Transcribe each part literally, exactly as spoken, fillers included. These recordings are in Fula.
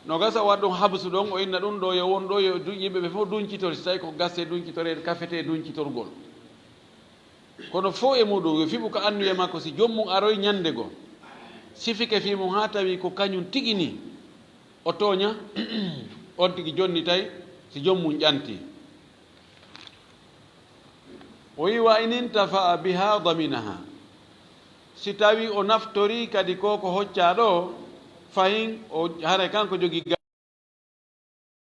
No gasa o waɗa ɗum habsu ɗon, o inna ɗum ɗo yo won ɗo yo du-, yimɓe ɓe fof duñcitori, si tawi ko gasse duñcitoreede, kafete duñcitorgol. Kono fof e muɗum, yo fiɓu ko anniye makko, si joom mum aroy ñande goo, sifike fii mum haa tawi ko kañum tigi nii, o tooña, on tigi jonni tawi si joom mum ƴanti. O wi'i, "Wa in intafa'a biha daminaha." Si tawi o naftori kadi ko ko hoccaa ɗo, fahin o, haray kanko jogi ga-,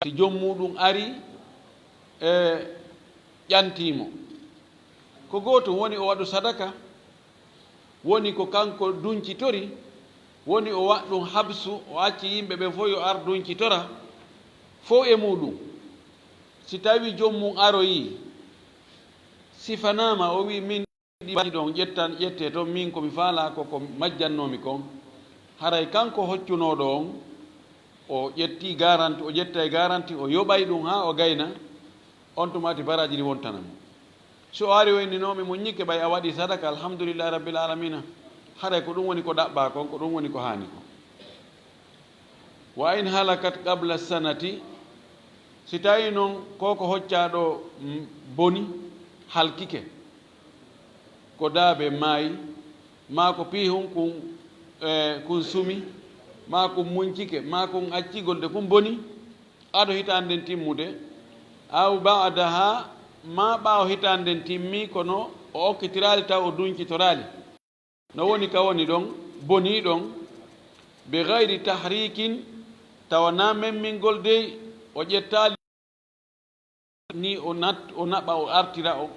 si joom muɗum ari, e, ƴantii mo. Ko gootum woni o waɗu sadaka, woni ko kanko duñcitori, woni o waɗ ɗum habsu, o acci yimɓe ɓen fof yo ar duñcitora, fof e muɗum. Si tawi joom mum aroyii, sifanaama, o wi'i, "Min ɗi mbaɗi ɗon, ƴettan, ƴettee toon, min ko mi faalaa ko ko majjannoomi kon." Haray kanko hoccunooɗo on, o ƴetti garanti, o ƴettay garanti, o yoɓay ɗum haa o gayna, on tuma ti baraaji ɗi wontana mo. Si o ari o inni, "Non, mi muññike, ɓay a waɗi sadaka, alhamdulillahi rabbil alamina." Haray ko ɗum woni ko ɗaɓɓaa kon, ko ɗum woni ko haani kon. "Wa in halakat qabla sanati," si tawi non ko ko hoccaa ɗo, mm, boni, halkike, ko daabe maayi, maa ko piihun kun, eh, kun sumi, maa kun muñcike, maa kun accigol de kun boni, ado hitaande nden timmude, aw ba'daha, maa ɓaawo hitaande nden timmi, kono o okkitiraali taw o duñcitoraali. No woni ka woni ɗon, bonii ɗon, bi gayri tahrikin, tawa naa memmingol dey, o ƴettaali ni o nat-, o naɓa, o artira, o,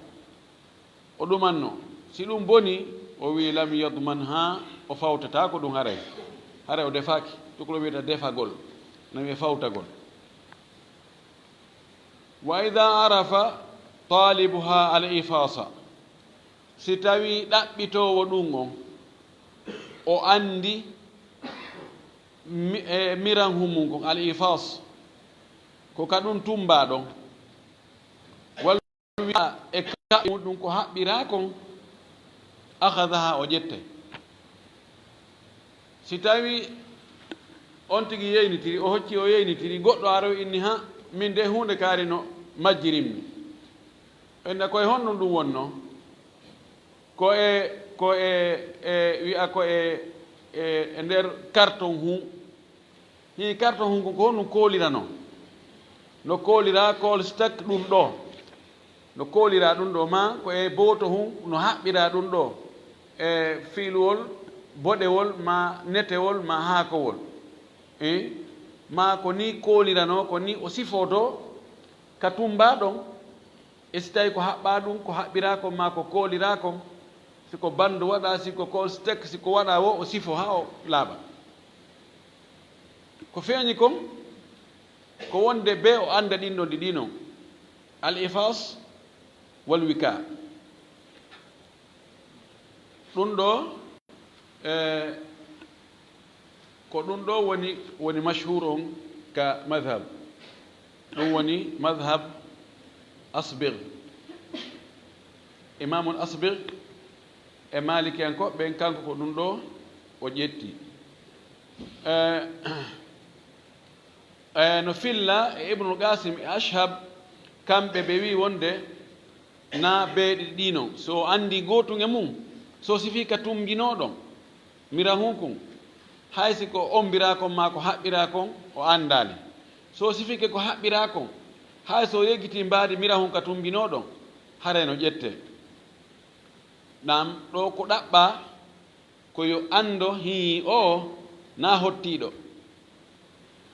o ɗumanno. Si ɗum bonii, o wi'i, "Lam yadman ha," o fawtataa ko ɗum haray. Haray o defaaki. Tukulo wiyata defagol. Na wiye fawtagol. "Wa idha arafa talibuha al ifasa." Si tawii ɗaɓɓitoowo ɗum on, o anndi mi-, e miran humum kon, al ifas, ko ka ɗum tumbaa ɗon, walla wi'a e kaɓɓe mum ɗum ko haɓɓiraa kon, akhadaha, o ƴette. Si tawi on tigi yeynitiri, o hocci o yeynitiri, goɗɗo ara o inni, "Ha, min de huunde kaari no majjirimmi." Ɓe nda koye honɗum ɗum wonnoo? Ko e, ko e, e, wi'a ko e, e, e nder carton hun. Hii carton hun ko, ko honɗum kooliranoo? No kooliraa col stick ɗum ɗo. No kooliraa ɗum ɗo, maa ko e booto hun, no haɓɓiraa ɗum ɗo. E fiiluwol boɗewol, maa netewol, maa haakowol. Eh? Maa ko nii kooliranoo, ko nii o sifotoo ka tumbaa ɗon. E si tawi ko haɓɓaa ɗum, ko haɓɓiraa kon maa ko kooliraa kon, si ko bandu waɗaa, si ko col stick, si ko waɗaa wo, o sifo haa o laaɓa. Ko feeñi kon, ko wonde bee o annda ɗin ɗon ɗiɗi non, al ifas wal wika. Ɗum ɗo, e, ko ɗum ɗo woni, woni mashhur on ka madhab. Ɗum woni madhab Asbigh. Imamul Asbigh e Malikiyankooɓe ɓen, kanko ko ɗum ɗo o ƴetti. E, e, no filla e Ibnul Qasim e Ashhab, kamɓe ɓe wi'i wonde na beeɗi ɗi non. So o anndi gootun e mum, so sifii ka tumbinooɗon, mirahun kun, hay si ko ombiraa kon maa ko haɓɓiraa kon, o anndaali. So sifike ko haɓɓiraa kon, hay so yeggitii mbaadi mirahun ka tumbinooɗon, haray no ƴettee. Naam, ɗo ko ɗaɓɓaa, ko yo anndo hii o na hottiiɗo.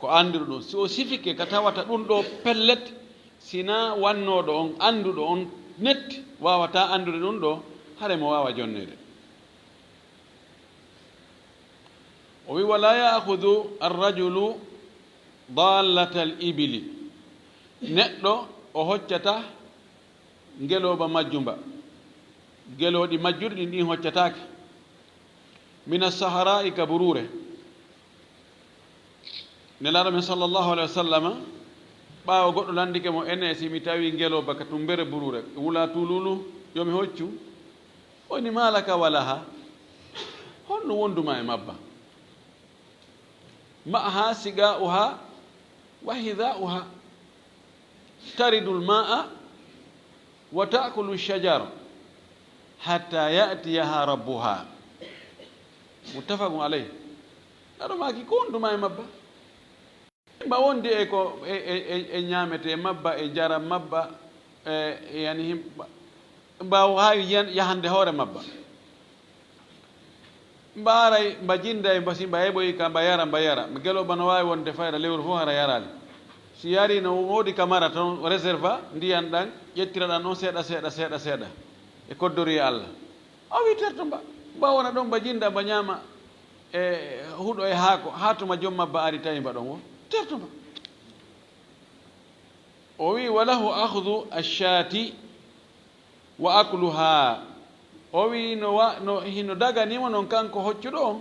Ko annduɗo ɗum. Si o sifike ka tawata ɗum ɗo pellet, si na wannooɗo on, annduɗo on net, waawataa anndude ɗum ɗo, hare mo waawa jonneede. O wi, "Wala ya'khudhu ar-rajulu dallatal ibili." Neɗɗo o hoccata ngelooba majjumba. Gelooɗi majjuɗi ɗin, ɗin hoccataake. Mina sahara'i, ka buruure. Nelaaɗo men sallallahu alayhi wa sallama, ɓaawo goɗɗo landike mo, "Ene, si mi tawi ngelooba ka tumbere buruure, wula tululu, yo mi hoccu?" O ni, "Ma laka wa laha? Honno wonduma e mabba?" Ma'aha siga'uha, وحذاؤها ترد الماء وتأكل الشجر حتى يأتيها ربها. متفق عليه. Aɗo maaki ko wonduma e mabba. Mba wondi e ko e, e, e, e ñaamete mabba, e jaram mabba, e, e yani him-, mba, mba waawi yan-, yahande hoore mabba. Mba aray, mba jinda e mba si mba heɓoyi ka mba yara, mba yara. Mba gelo bano waawi wonde fayda lewru fof hara yaraali. Si yari no woodi ka mara toon, o réserva ndiyan ɗan, ƴettira ɗan on seeɗa, seeɗa, seeɗa, seeɗa. E koddori e Allah. O wi terto mba. Mba wona ɗon mba jinda, mba ñaama e huɗo e haako, haa tuma jom mabba ari tawi mba ɗon wo. Terto mba. O wi, "Wa lahu akhdu ash-shati wa akluha." O wi, no wa-, no, hino daganimo non kanko hoccuɗo on,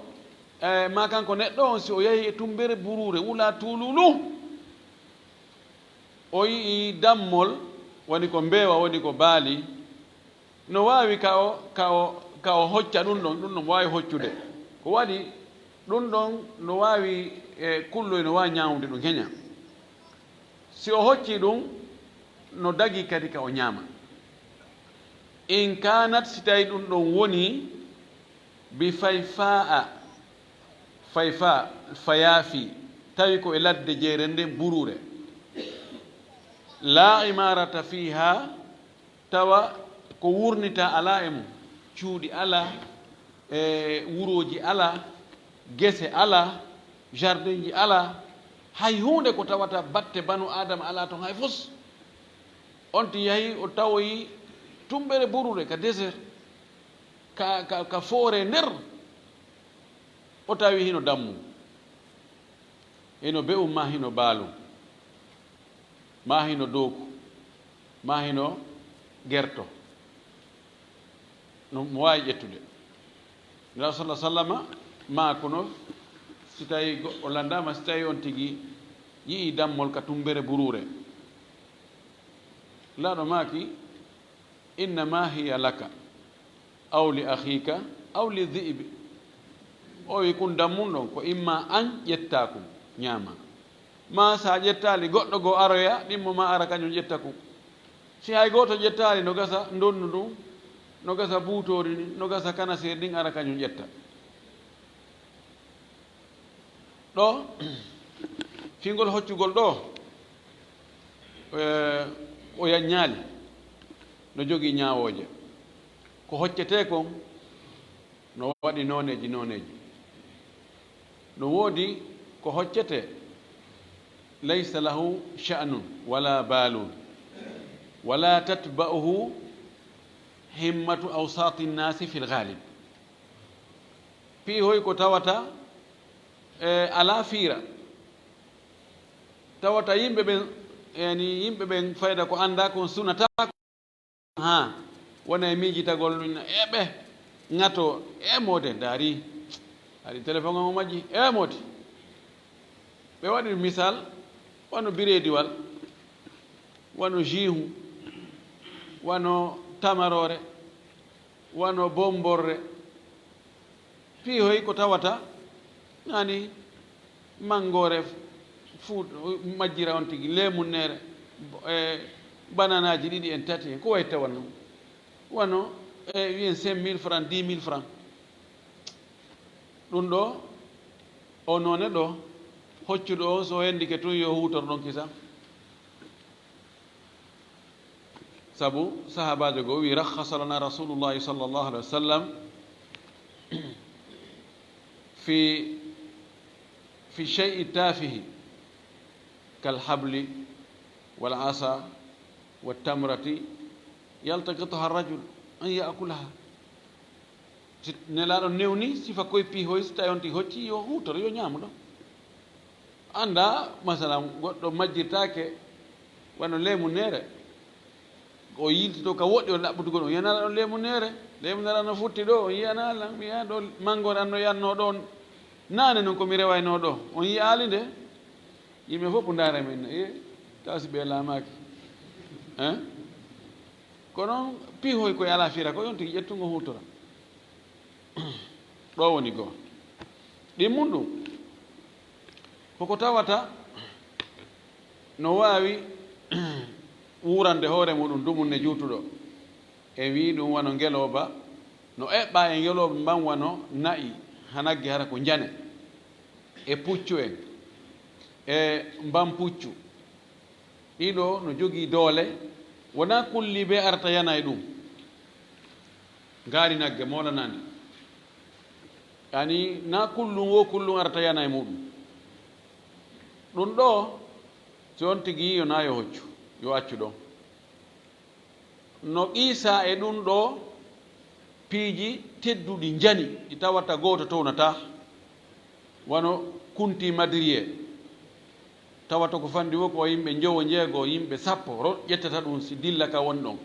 e, ma kanko neɗɗo on, si o yahi e tumbere buruure, wula tuululu. O yi'i dammol, woni ko mbeewa, woni ko baali. No waawi ka o, ka o, ka o hocca ɗum ɗon, ɗum ɗon waawi hoccude. Ko waɗi ɗum ɗon no waawi, e, kulloy no waawi ñaawude ɗum heña. Si o hocci ɗum, no dagi kadi ka o ñaama. In kanat, si tawi ɗum ɗon woni, bi fayfaa, fayfaa, fayaafi, tawi ko e ladde jeere nden buruure. Laa imarata fiiha, tawa ko wurnita alaa e mum, cuuɗi alaa, e wurooji alaa, gese alaa, jardinji alaa, hay huunde ko tawata batte banu Aadama alaa toon hay fus. On ti yahi o tawoyi tumbere buruure ka désert, ka, ka, ka foore nder, o tawi hino dammu. Hino be'um, ma hino baalum, ma hino dooku, ma hino gerto. No mo waawi ƴettude. Nulaaɗo sallallaahu alayhi wa sallama maakuno, si tawi go-, o lanndaama, si tawi on tigi yi'i dammol ka tumbere buruure. Nulaaɗo maaki, "Innama hiya laka, aw li akhika, aw li dhi'bi." O wi, "Kun dammun ɗon, ko imma an ƴetta kun, ñaama. Ma sa ƴettaali, goɗɗo goo aroya, ɗimmo ma ara kañum ƴetta kun. Si hay gooto ƴettaali, no gasa ndonnu ndun, no gasa buutoori ndin, no gasa kanaseeri ndin, ara kañum ƴetta." Ɗo, fingol hoccugol ɗo, eh, o yaññaali, no jogii ñaawooje. Ko hoccetee kon, no waɗi nooneeji, nooneeji. No woodi ko hoccetee, "Laysa lahu sha'nun wala balun, wala tatba'uhu himmatu awsati nnasi fil ghalib." Piihoy ko tawata, e, alaa fiira. Tawata yimɓe ɓen, yani yimɓe ɓen fayda ko anndaa kon sunata. Ha, wona e miijitagol ɗum, eɓe ŋato, e moode, ndaari. Hari téléphone o majji, e moode. Ɓe waɗi misal, wano bireediwal, wano jiihu, wano tamaroore, wano bomborre. Piihoy ko tawata, yani, manngoore fuu majjira on tigi, leemunneere, e bananaaji ɗiɗi en tati en, ko wayi tawa non. Wano, e wiyen cinq mille francs, dix mille francs. Ɗum ɗo, o noone ɗo, hoccuɗo on so o hendike tun yo huutor ɗon kisa. Sabu sahaabaajo goo wi, "Rakhasa lana Rasulullahi sallallahu alaihi wasallam fi, fi shay'i tafihi kal habli wal asa wat tamrati yaltaqituha ar-rajul an ya'kulaha." Si Nelaaɗo newni sifa koy piihoy, si tawi on tigi hocci, yo huutoro, yo ñaamu ɗon. Annda, masalan, goɗɗo majjirtaake wano leemuneere, o yiltito ka woɗɗi, o ɗaɓɓutugol, on yi'anaa ɗon leemuneere, leemuneere an no futti ɗo, on yi'anaa lan, mi yi'a ɗo manngoore an no yannoo ɗon, naane non ko mi rewaynoo ɗo, on yi'aali nde? Yimɓe fof ko ndaara men, e, tawa si ɓe laamaaki. Hein? Ko noon piihoy koye alaa fira, ko yon tigi ƴettungo huutora. Ɗo woni goo. Ɗimmun ɗum, koko tawata No waawi wuurande hoore muɗum dumunne juutuɗo. En wii ɗum wano ngelooba, no eɓɓaa e ngelooba mban wano na'i, haa nagge hara ko njane, e puccu en, e mban puccu. Ɗiɗo no jogii doole, wonaa kulli bee arata yana e ɗum. Ngaari nagge moolanandi. Yaani, naa kullum wo kullum arata yana e muɗum. Ɗum ɗoo, si on tigi yi'ii, yo naa yo hoccu, yo accu ɗon. No qiisa e ɗum ɗoo piiji tedduɗi njani, ɗi tawata gooto townataa, wano kunti madriye. Tawata ko fanɗi wo ko yimɓe njowo, njeego, yimɓe sappo ro-, ƴettata ɗum si dilla ka woni ɗon.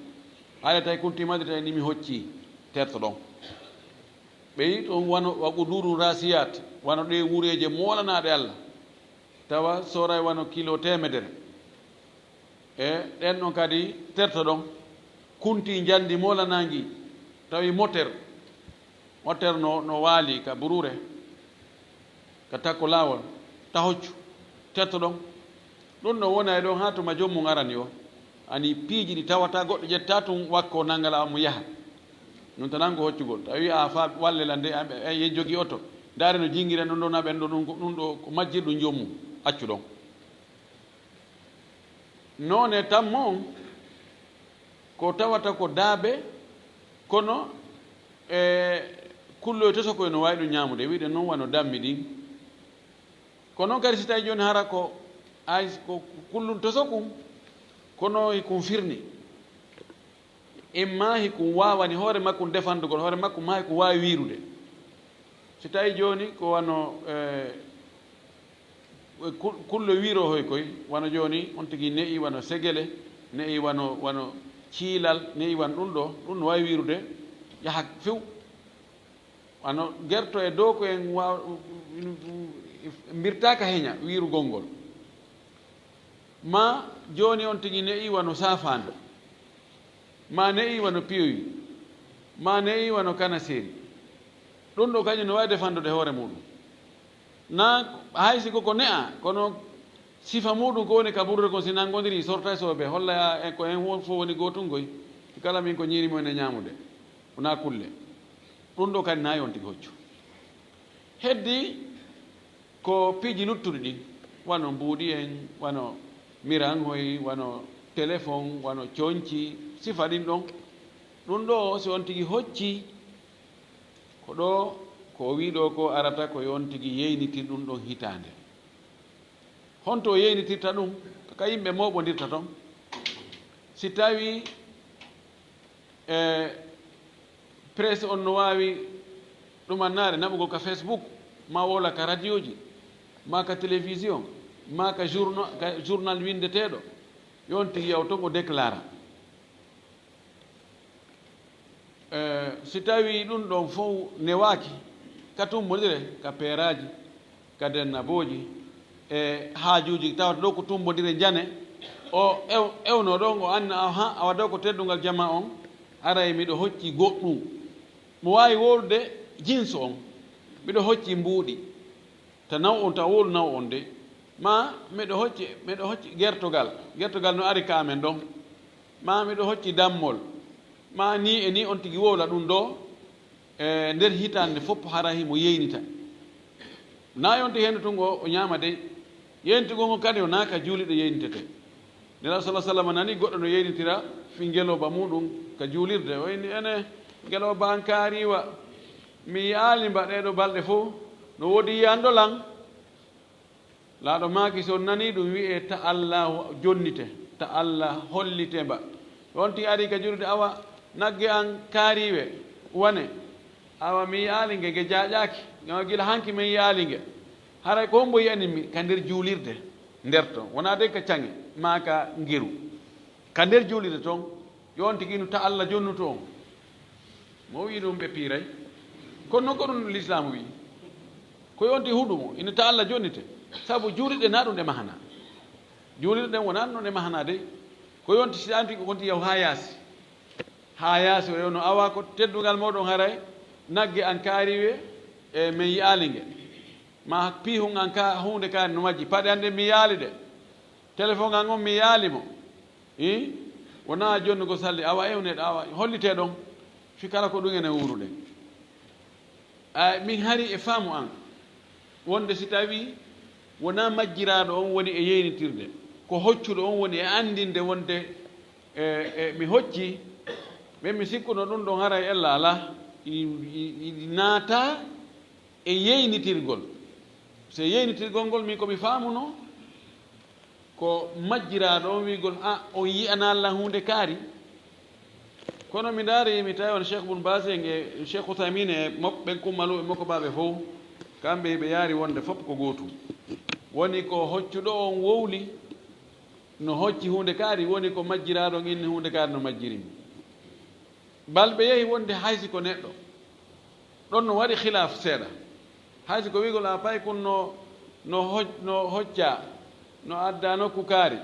Haala tawi kunti madriye tawi ni mi hocci, terto ɗon. Ɓe yi ɗum wano wa qudurun rasiyat, wano ɗe wureeje moolanaaɗe Alla. Tawa sooray wano kilo teemedere. E ɗen ɗon kadi terto ɗon, kunti njandi moolanaangi, tawi moter, moter no, no waali ka buruure, ka takko laawol, ta hoccu, terto ɗon. Ɗum ɗon wona e ɗon haa tuma joom mum arani o. Ani piiji ɗi tawata goɗɗo ƴetta tun wakko nangala mo yaha. Ɗum tan nango hoccugol. Tawi a fa walle lan de, a, a, a jogii oto. Ndaare no jingira ɗum ɗon, na ɓen ɗo ɗum ko, ɗum ɗo ko majjirɗum joom mum. Accu ɗon. Noone tammo on, ko tawata ko daabe, kono, e, kulloy tosokoy no waawi ɗum ñaamude. Wi'ude noon wano dammi ɗin. Kono kadi si tawi jooni hara ko, ay, ko kullum tosokun, kono e kun firni. Imma hikun waawani hoore makkun defandugol hoore makkun, maa hikun waawi wiirude. Si tawi jooni ko wano, eh, ku-, kullo wiiroohoy koy, wano jooni on tigi ne'i wano segele, ne'i wano, wano ciilal, ne'i wano ɗum ɗo, ɗum no waawi wiirude, yaha few. Wano gerto e dow ko en waaw-, mbirtaaka heña wiirugol ngol. Ma jooni on tigi ne'i wano saafaande, ma ne'i wano piyowi, ma ne'i wano kanaseeri. Ɗum ɗo kañum no waawi defandude hoore muɗum. Na hay si ko ko ne'a, kono sifa muɗum ko woni ka ɓurdude kon si nanngondiri, sortay soɓe, holla e ko en won fof woni gootum koy. Kala min ko ñiiri mo ene ñaamude. Wonaa kulle. Ɗum ɗo kadi na on tigi hoccu. Heddi ko piiji luttuɗi ɗin, wano mbuuɗi en, wano miranhoy, wano telefon, wano coñci, sifa ɗin ɗon. Ɗum ɗo, si on tigi hocci, ko ɗo, ko o wii ɗo ko arata, ko yo on tigi yeynitir ɗum ɗon hitaande. Honto o yeynitirta ɗum? Ka yimɓe mooɓondirta ton. Si tawi, e, presse on no waawi ɗumannaade naɓugol ka Facebook, ma wowla ka radioji, ma ka télévision, ma ka journa-, ka journal winndeteeɗo, yo on tigi yaw ton o déclara. E, si tawii ɗum ɗon fof newaaki, ka tummbondire, ka peeraaji, ka dennabooji, e haajuuji tawata ɗo ko tummbondire njane, o ew-, ewnoo ɗon, o anna, aha, awa ɗo ko teddungal jamaa on, haray miɗo hocci goɗɗum. Mo waawi wowlude jinsu on, miɗo hocci mbuuɗi. Ta naw on, ta wowlu naw on de. Ma miɗo hocci, miɗo hocci gertogal. Gertogal no ari ka amen ɗon. Ma miɗo hocci dammol. Ma ni e ni on tigi wowla ɗum ɗo. E nder hitaande fof hara himo yeynita. Na yonti heen tun o, o ñaama dey. Yeynti gon kadi o na ka juuliɗo yeynitete. Nela sallallahu alaihi wasallam nani goɗɗo no yeynitira fi ngelooba muɗum ka juulirde. O inni, ene ngelooba an kaariwa. Mi yi'aali mba ɗee ɗo balɗe fof. No woodi yiyanɗo lan. Laaɗo maaki, si on nanii ɗum wi'ee, ta Alla jonnite, ta Alla hollite mba. On tigi ari ka juulirde, awa nagge an kaariwe, wane. Awa mi yi'aali nge, nge jaaƴaaki. Nga gila hanki min yi'aali nge. Haray ko hombo yi'ani mi ka nder juulirde nder ton? Wonaa de ka caŋe, maa ka ngeru. Ka nder juulirde ton, yo on tigi inu ta Alla jonnuto on. Mo wi'i ɗum ɓe piiray. Kono noon ko ɗum Lislaamu wi'i. Ko yo on tigi huɗu mo, ina ta Alla jonnite. Sabu juulirɗe na ɗum ɗe mahana. Juulirɗe ɗen wonaa noon ɗe mahana dey. Ko yo on tigi si ɗan tigi ko on tigi yahu haa yaasi. Haa yaasi o yewno awa ko teddungal mooɗon haray. Nagge an kaariwe e men yi'aali nge. Ma piihun an ka huunde kaari no majji. Paɗe an ɗe mi yi'aali ɗe. Téléphone an on mi yaali mo. I? Wonaa jonnugo salli, awa ewneɗo, awa hollitee ɗon. Fi kala ko ɗum enen wuuruɗen. A, min hari e faamu an. Wonde si tawi wonaa majjiraaɗo on woni e yeynitirde, ko hoccuɗo on woni e anndinde wonde, e, e, mi hocci, ɓen mi sikkuno ɗum ɗon haray ella alaa, i, i, i naata e yeynitirgol. Se yeynitirgol ngol, min ko mi faamuno, ko majjiraaɗo on wi'gol, a, on yi'anaa lan huunde kaari. Kono mi ndaari, mi tawi on Cheikh Bun Baz en e Cheikh Uthaymin e mok-, ɓen kummaluɓe makko ɓaaɓe fow, kamɓe hiɓe yaari wonde fof ko gootum. Woni ko hoccuɗo on wowli, no hocci huunde kaari, woni ko majjiraaɗo on inni huunde kaari no majjiri. Balɓe yehi wonde hay si ko neɗɗo. Ɗon no waɗi khilaaf seeɗa. Hay si ko wi'gol a paykun no, no ho-, no hocca, no adda nokku kaari.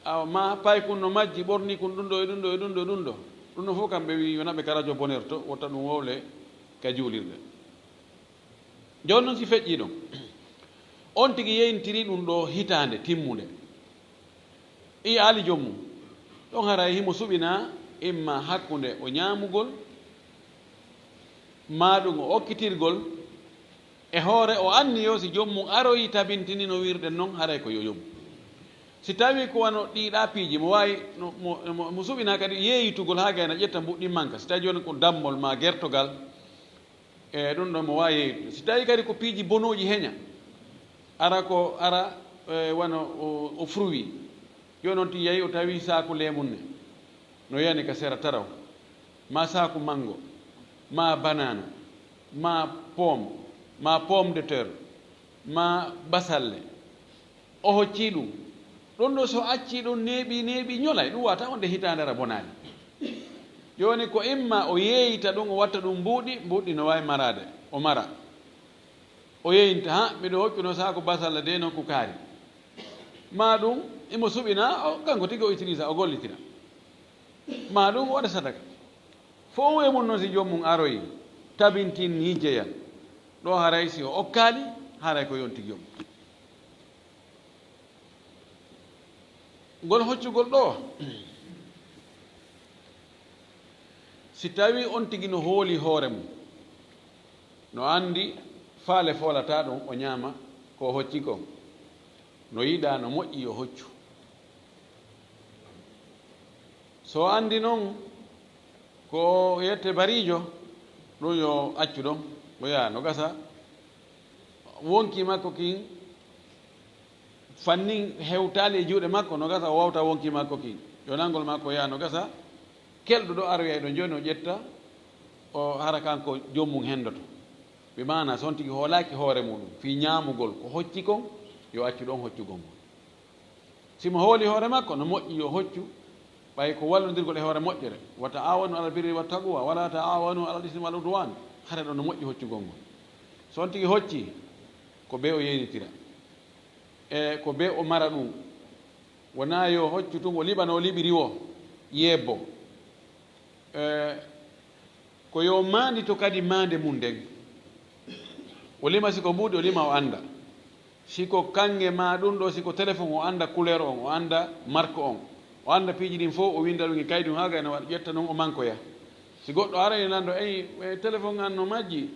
Awa ma paykun no majji, ɓorni kun ɗum ɗo e ɗum ɗo e ɗum ɗo e ɗum ɗo. Ɗum ɗo fof kamɓe wi'i yo naɓe ka radio bonheur to, wota ɗum wowle ka juulirde. Jooni noon si feƴƴii ɗon, on tigi yeyntiri ɗum ɗo hitaande timmunde. I aali joom mum. Ɗon haray himo suɓinaa imma hakkunde o ñaamugol, maa ɗum o okkitirgol, e hoore o anniyo si joom mum aroyi tabintini no wi'ruɗen non, haray ko yo yoɓu. Si tawii ko wano ɗii ɗaa piiji, mo waawi, no, mo, mo, mo suɓinaa kadi yeeyitugol haa gayna ƴetta mbuɗɗin manka. Si tawii jooni ko dammol maa gertogal, e ɗum ɗon mo waawi yeeytude. Si tawii kadi ko piiji bonuuji heña, ara ko, ara, e, wano o, o fruit. Jooni on tigi yahi o tawi saaku leemun ne, no yani ka sera taraw, maa saaku manngo, maa banana, maa pomme, maa pomme de terre, maa basalle. O hoccii ɗum. Ɗum ɗo so accii ɗum neeɓii, neeɓii, ñolay. Ɗum wata wonde hitaande ara bonaali. Jooni ko imma o yeeyita ɗum, o watta ɗum mbuuɗi, mbuuɗi no waawi maraade, o mara. O yeeyinta, ha, miɗo hoccuno saaku basalle de non ko kaari. Maa ɗum, imo suɓina, o, kanko tigi o utilisa, o gollitira. Maa ɗum o waɗa sadaka. Fow e mum noon si joom mum aroyi, tabintin ni jeyan. Ɗo haray si o okkaali, haray ko yonti joom. Ngol hoccugol ɗo, si tawii on tigi no hooli hoore mum, no anndi faale foolataa ɗum, o ñaama ko hocci kon, no yiɗaa, no moƴƴi yo hoccu. So anndi noon ko yette bariijo, ɗum yo accu ɗon, o yaha no gasa. Wonki makko kin fannin hewtaali e juuɗe makko, no gasa o wawta wonki makko kin. Yo nangol makko yaha no gasa. Kelɗuɗo aroyay ɗo jooni o ƴetta, o hara kanko joom mum hendoto. Bi maana so on tigi hoolaaki hoore muɗum fii ñaamugol ko hocci kon, yo accu ɗon hoccugol ngol. Si mo hooli hoore makko, no moƴƴi yo hoccu, ɓay ko wallondirgol e hoore moƴƴere. Wa ta'awanu alal birri wa taqwa, wa la ta'awanu alal ismi wal udwan. Hara ɗon no moƴƴi hoccugol ngol. So on tigi hocci, ko bee o yeynitira. E ko bee o mara ɗum. Wonaa yo hoccu tun, o liɓa no o liɓiri woo, yeebbo. E ko yo maandito kadi maande mum nden. O lima si ko mbuuɗi, o lima o annda. Si ko kaŋŋe maa ɗum ɗo, si ko téléphone, o annda couleur on, o annda marque on. O annda piiji ɗin fof, o winnda ɗum e kaydi, haa gayna waɗa ƴetta non o mankoya. Si goɗɗo arani lanɗo, "Eyi, e téléphone an no majji?"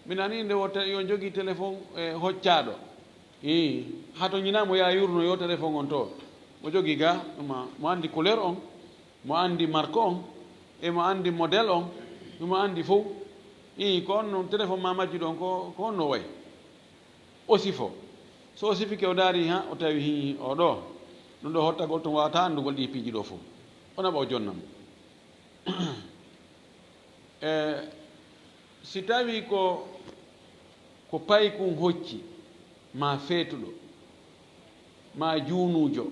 Mi nanii nde o te-, yo jogii téléphone, e, hoccaaɗo. Ii, haa to ñinaa mo yaa yurno yo téléphone on to. Mo jogii ga, mo, mo anndi couleur on, mo anndi marque on, e mo anndi modèle on, mo anndi fof. Ii, ko on non téléphone ma majjuɗo on, ko, ko on no wayi. O sifo. So o sifike o ndaari, ha, o tawi hii o ɗo. Ɗum ɗo hottagol tun wawata anndugol ɗi piiji ɗo fof. O naɓa o jonna mo. E, si tawii ko, ko paykun hocci, maa feetuɗo, maa juunuujo,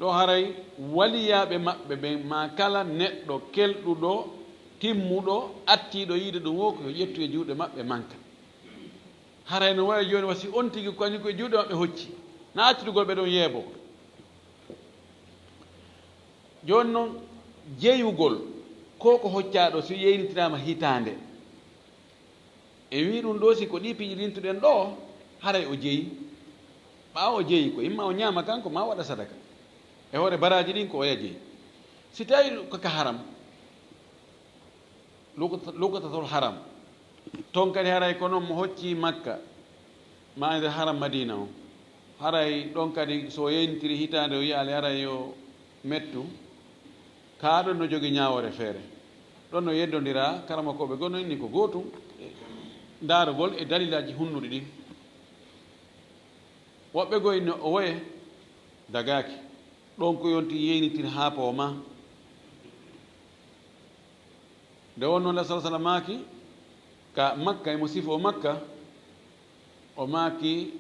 ɗo haray waliyaaɓe maɓɓe ɓen, maa kala neɗɗo kelɗuɗo, timmuɗo, attiiɗo yiide ɗum woo, ko yo ƴettu e juuɗe maɓɓe manka. Haray no wayi jooni wa si on tigi ko kañum ko e juuɗe maɓɓe hocci, na accitugol ɓe ɗon yeebo. Jooni noon, jeyugol ko ko hoccaaɗo, so yeynitiraama hitaande, en wii ɗum ɗoo, si ko ɗii piiji ɗintuɗen ɗoo, haray o jeyi. Ɓaawo o jeyi ko imma o ñaama kanko ma o waɗa sadaka. E hoore baraaji ɗin ko oya jeyi. Si tawi ko ka haram, luqta-, luqtatul haram, ton kadi haray ko non mo hocci Makka, ma e nder haram Madina on. Haray ɗon kadi so o yeynitiri hitaande o yiyaali haray yo mettu, kaa ɗon no jogi ñaawoore feere. Ɗon no yeddondira karamokooɓe goo no inni ko gootum, e ndaarugol e dalilaaji hunnuɗi ɗin. Woɓɓe goo inni o woye dagaaki. Ɗon ko yonti yeynitir haa poo ma. Nde wonnoo Nulaaɗo sallallaahu alayhi wa sallam maaki ka Makka, emo sifoo Makka, o maaki,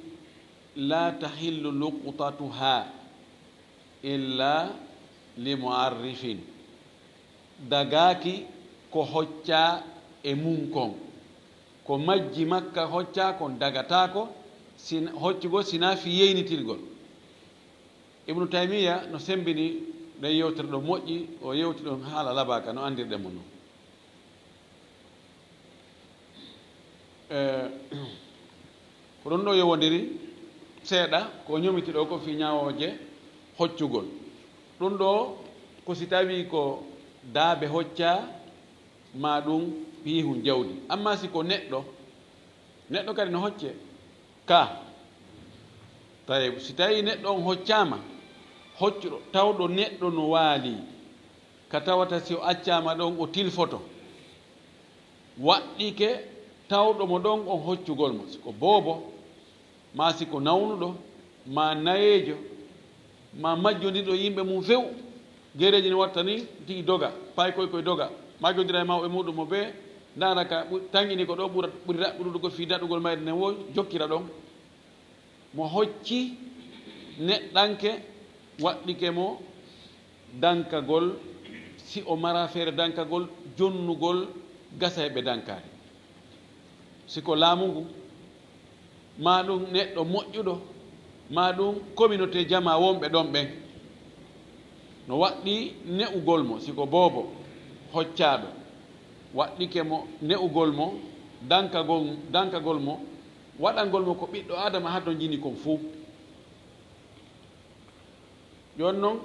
"Laa tahillu luqtatuhaa illaa li mu'arrifin." Dagaaki ko hoccaa e mum kon. Ko majji Makka hoccaa kon dagataako, sin-, hoccugol sinaa fii yeynitirgol. Ibnu Taymiya no semmbini ɗen yewtere ɗoo moƴƴi, o yewti ɗon haala labaaka no anndirɗen mo non. E, ko ɗum ɗoo yowondiri seeɗa, ko o ñomiti ɗoo ko fii ñaawooje hoccugol. Ɗum ɗoo ko si tawii ko daabe hoccaa, maa ɗum piihun jawdi. Ammaa si ko neɗɗo, neɗɗo kadi no hocce. Ka, tawi si tawii neɗɗo on hoccaama, hoccuɗo, tawɗo neɗɗo no waalii, ka tawata si o accaama ɗon o tilfoto, waɗɗike tawɗo mo ɗon on hoccugol mo, si ko boobo, maa si ko nawnuɗo, maa nayeejo, maa majjondirɗo e yimɓe mum few, gereeji ne watta ni, tigi doga, paykoy koy doga, majjondira e mawɓe muɗum mo ɓe, ndaara ka ɓu-, tanƴini ko ɗo ɓura, ɓuri raɓɓuɗugol fii daɗugol mayre nden wo jokkira ɗon. Mo hocci neɗɗanke, waɗɗike mo dankagol, si o mara feere dankagol, jonnugol gasa e ɓe dankaari. Si ko laamu ngu, maa ɗum neɗɗo moƴƴuɗo, maa ɗum communauté jamaa wonɓe ɗon ɓen, no waɗɗi ne'ugol mo, si ko boobo hoccaaɗo, waɗɗike mo ne'ugol mo, dankagol, dankagol mo, waɗangol mo ko ɓiɗɗo Aadama hatonjini kon fuu. Jooni non,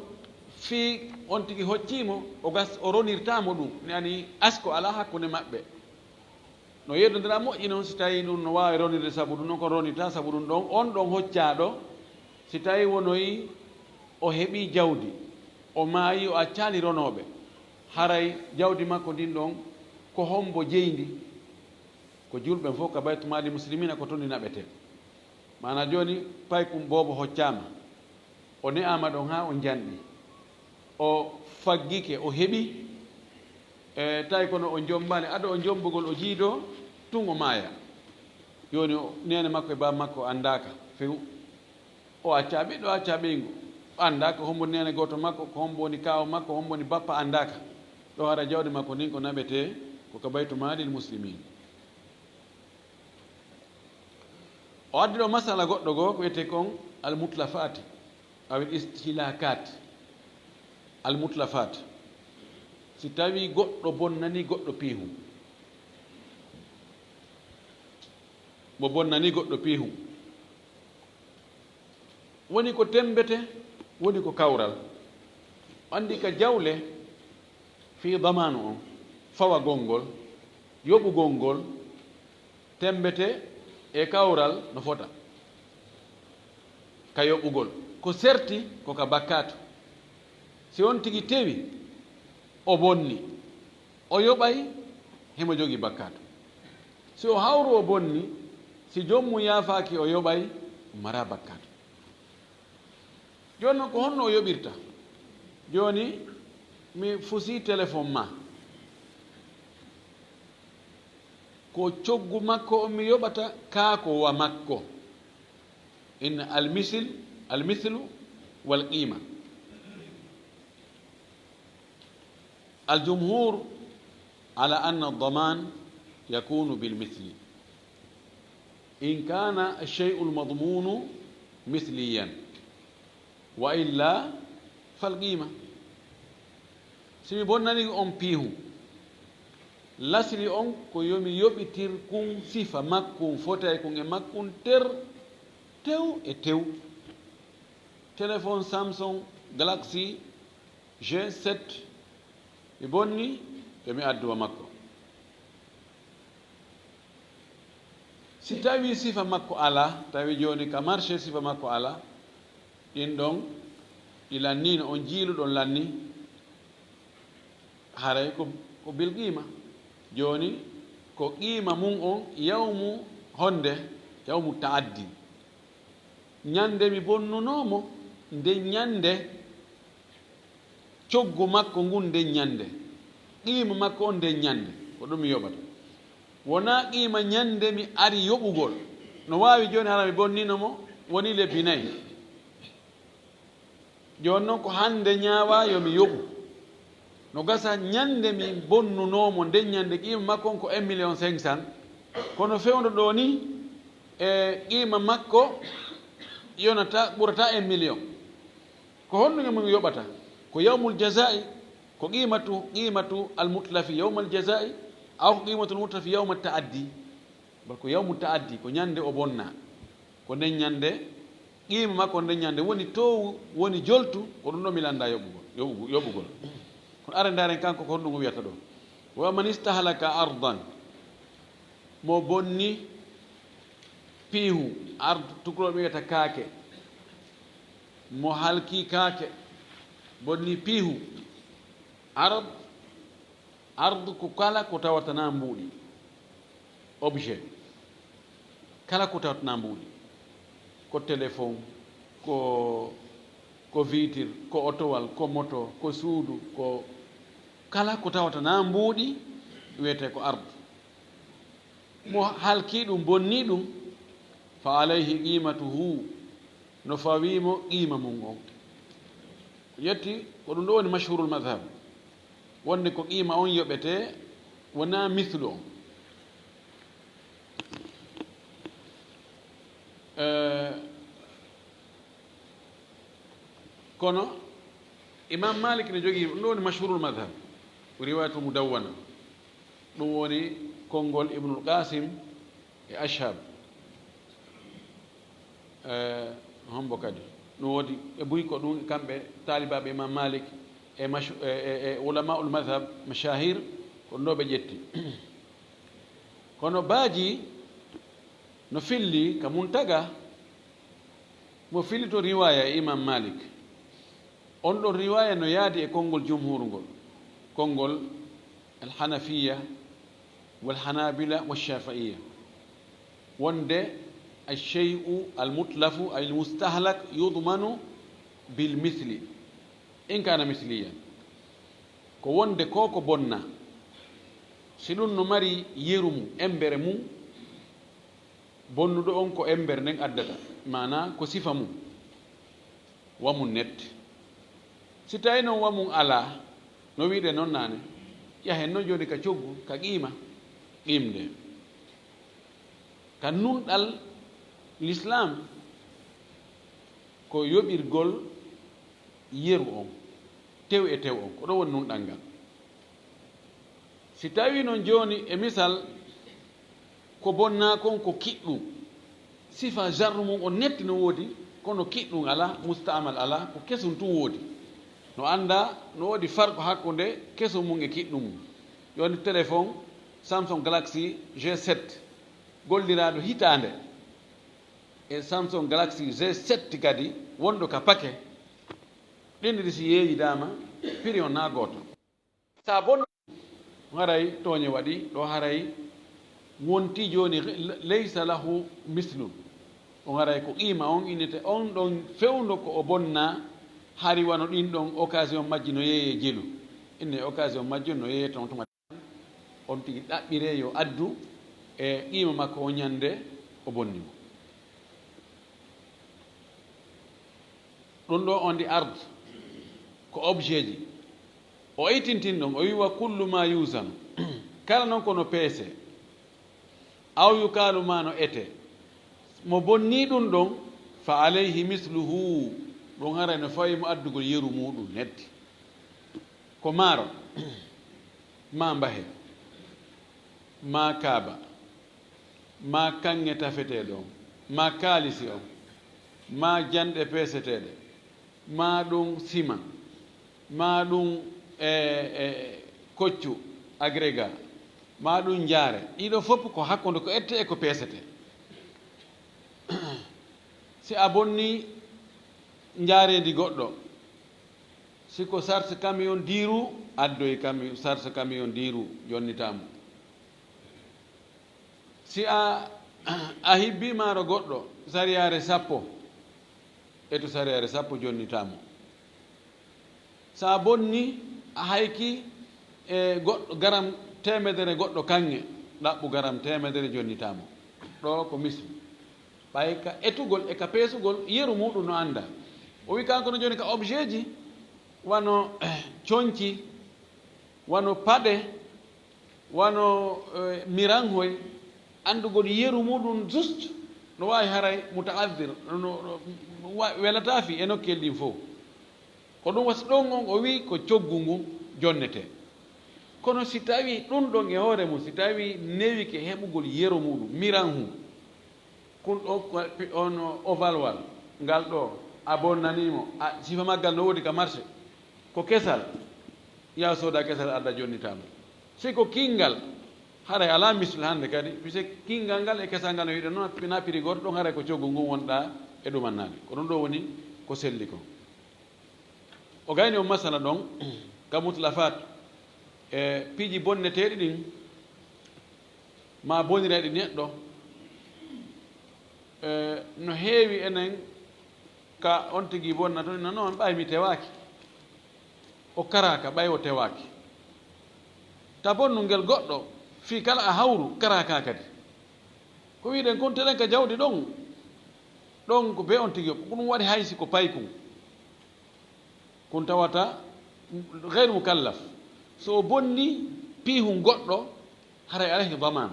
fii on tigi hoccii mo, o gas-, o ronirtaa mo ɗum, ne ani asko alaa hakkunde maɓɓe. No yeddondira moƴƴi non, si tawii ɗum no waawi ronirde sabu ɗum, non ko ronirtaa sabu ɗum ɗon, on ɗon hoccaaɗo, si tawii wonoyi o heɓii jawdi, o maayii, o accaali ronooɓe, haray jawdi makko ndin ɗon, ko hombo jeyi ndi? Ko julɓe fof ka Baytu Maalil Muslimiina ko toon ndi naɓetee. Maanaa jooni, paykum boobo hoccaama, o ne'aama ɗon haa o njanɗi, o faggike, o heɓi, e tawi kono o jommbaali, ado o jommbugol, o jiidoo, tun o maaya. Jooni o, neene makko e baaba makko anndaaka few. O accaa ɓiɗɗo, o accaa ɓeyngu. O anndaa ko hombo neene gooto makko, ko hombo woni kaaw makko, hombo woni bappa, anndaaka. Ɗo hara jawdi makko ndin ko naɓetee, ko ka Baytu Maalil Muslimiin. O addi ɗo masala goɗɗo goo, ko wiyetee kon al-mutlafaati, awil istihlaakaat. Al-mutlafaat, si tawii goɗɗo bonnanii goɗɗo piihun, mo bonnanii goɗɗo piihun, woni ko temmbete, woni ko kawral. Anndi ka jawle fii damaanu on, fawagol ngol, yoɓugol ngol, temmbete e kawral no fota ka yoɓugol. Ko serti ko ka bakkaatu. Si on tigi tewi, o bonni, o yoɓay, himo jogii bakkaatu. Si o hawru o bonni, si joom mum yaafaaki o yoɓay, o maraa bakkaatu. Jooni non ko honno o yoɓirta? Jooni mi fusii telefon maa. Ko coggu makko on mi yoɓata, kaa ko wa makko. Inna al-misil, al-mislu wal qiima. Al-jumhuur ala anna ad-damaan yakuunu bil misli in kaana ash-shay'u al-madmuunu misliyan, wa illaa fal qiima. Si mi bonnanii on piihun, lasli on ko yo mi yoɓitir kun sifa makkun, fotay kun e makkun ter, tew e tew. Téléphone Samsung Galaxy G sept, mi bonni, yo mi addu wa makko. Si tawi sifa makko alaa, tawi jooni ka marché sifa makko alaa, ɗin ɗon ɗi lanniino, on jiilu ɗon lanni, haray ko, ko bil qiima. Jooni ko qiima mun on yawmu honde, yawmu ta'addi. Ñande mi bonnunoo mo, nde ñande coggu makko ngun, nde ñande qiima makko on, nde ñande, ko ɗum mi yoɓata. Wonaa qiima ñande mi ari yoɓugol. No waawi jooni hara mi bonniino mo, woni lebbi nayi. Jooni non ko hande ñaawaa yo mi yoɓu. No gasa ñande mi bonnunoo mo, nden ñande qiima makko on ko un million cinq cent. Kono fewndo ɗoo ni, e qiima makko yonata, ɓurata un million. Ko honɗum e mun yoɓata? Ko yawmul jazaa'i, ko qiimatu, qiimatu al mutlafi yawmal jazaa'i, aw ko qiimatul mutlafi yawma ta'addi. Bal ko yawmu ta'addi, ko ñande o bonna. Ko nden ñande, qiima makko nden ñande woni toowu, woni joltu, ko ɗum ɗo mi lannda yoɓugol, yoɓugo-, yoɓugol. Kono ara ndaaren kanko ko honɗum o wiyata ɗo. Wa man istahlaka ardan, mo bonni piihu, ard tukulooɓe wiyata kaake, mo halki kaake, bonni piihu, ard, ard ko kala ko tawata na mbuuɗi, objet, kala ko tawata na mbuuɗi, ko téléphone, ko, ko vitre, ko otowal, ko moto, ko suudu, ko kala ko tawata na mbuuɗi, wiyetee ko ard. Mo halki ɗum, bonni ɗum, fa alayhi qimatuhu, no fawii mo qiima mum on. Yetti, ko ɗum ɗo woni mashhurul madhhab, wonde ko qiima on yoɓetee, wonaa mislu on. Eh, kono Imam Malik ne jogii, ɗum ɗo woni mashhurul madhhab, riwayatul mudawwana, ɗum woni konngol Ibnul Qasim e Ashhab. Eh, hombo kadi? Ɗum woodi e buy ko ɗum, kamɓe taalibaaɓe Imam Malik e mashu-, e, e, e ulamaul madhhab, mashahir, ko ɗo ɓe ƴetti. Kono baaji no filli ka Muntaga, mo filli to riwaya e Imam Malik. On ɗon riwaya no yaadi e konngol jumhur ngol, konngol al-Hanafiya wal Hanabila wa Shafi'iya, wonde al-shay'u al-mutlafu ay al-mustahlak yudmanu bil misli in kana misliyan. Ko wonde ko ko bonna, si ɗum no mari yeru mum, embere mum, bonnuɗo on ko embere nden addata, maanaa ko sifa mum, wa mum net. Si tawi noon wa mum alaa, no wiide noon naane, yahen noon jooni ka coggu, ka qiima, qiimde. Ka nunɗal Lislaam, ko yoɓirgol yeru on, tew e tew on, ko ɗo woni nunɗal ngal. Si tawi noon jooni, e misal, ko bonnaa kon ko kiɗɗum, sifa jarru mum on netti no woodi, kono kiɗɗum alaa, mustaamal alaa, ko kesum tun woodi. No anndaa, no woodi farqu hakkunde kesum mum e kiɗɗum mum. Jooni téléphone Samsung Galaxy G sept, golliraaɗo hitaande, e Samsung Galaxy G sept kadi wonɗo ka pake, ɗin ɗiɗi si yeeyidaama, prix on na gooto. Sa bon, haray tooñe waɗi, ɗo haray wonti jooni le-, laysa lahu mislun. On haray ko qiima on innete, on ɗon fewndo ko o bonna, hari wano ɗin ɗon occasion majji no yeeyee jelu. Inne occasion majji no yeeyee ton tuma. On tigi ɗaɓɓiree yo addu e qiima makko o ñande o bonni mo. Ɗum ɗo on di ard ko objet ji. O itintin ɗon, o wi: "Wa kullu ma yuzanu." Kala non kono peese. Aw yukalu ma no ete. Mo bonni ɗum ɗon, fa alayhi misluhu. Ɗum haray no fawi mo addugol yeru muɗum netti. Ko maaro, ma mbahe, ma kaaba, ma kaŋŋe tafeteeɗo on, ma kaalisi on, ma janɗe peeseteeɗe, maa ɗum sima, maa ɗum e, e koccu, agrégat, maa ɗum njaare. Ɗiɗo fof ko hakkunde ko ette e ko peesete. Si a bonni njaareendi goɗɗo, si ko sarse camion diiru, addoy camion, sarse camion diiru, jonnitaamo. Si a, a hibbi maaro goɗɗo, sariyaare sappo, etu sariyaare sappo, jonnitaamo. So a bonni, a hayki e goɗɗo garam teemedere goɗɗo kaŋŋe, ɗaɓɓu garam teemedere, jonnitaamo. Ɗo ko mislu. Ɓay ka etugol e ka peesugol, yeru muuɗum no annda. O wi kanko no jooni ka objet ji, wano conci, wano paɗe, wano, eh, miranhoy, anndugol yeru muuɗum juste, no waawi haray muta'addir, no, no, no wa-, welataa fii e nokkeeli ɗin fof. Ko ɗum wasi ɗon on o wi'i ko coggu ngun jonnetee. Kono si tawii ɗum ɗon e hoore mum, si tawii newike heɓugol yeru muuɗum, miranhu, kun ɗo ko on ovale wal, ngal ɗo, a bonnanii mo, a, sifa maggal no woodi ka marché, ko kesal, yaa sooda kesal adda jonnitaa mo. Si ko kinngal, haray alaa misle hannde kadi, puisque kinngal ngal e kesal ngal no wi'uɗen noon, na piri gooto, ɗon haray ko coggu ngun wonɗaa e ɗumannaade. Ko ɗum ɗo woni ko selli kon. O gayni on masala ɗon, ka mutlafaat, e piiji bonneteeɗi ɗin, maa bonireeɗi neɗɗo, e no heewi enen ka on tigi bonna toon, ina noon ɓay mi tewaaki. O karaaka, ɓay o tewaaki. Ta bonnu ngel goɗɗo, fii kala a hawru, karaaka kadi. Ko wi'uɗen kon telen ka jawdi ɗon, ɗon ko bee on tigi, ko ɗum waɗi hay si ko paykun. Kun tawata gayru mukallaf. So o bonni piihun goɗɗo, haray alayhi damaan.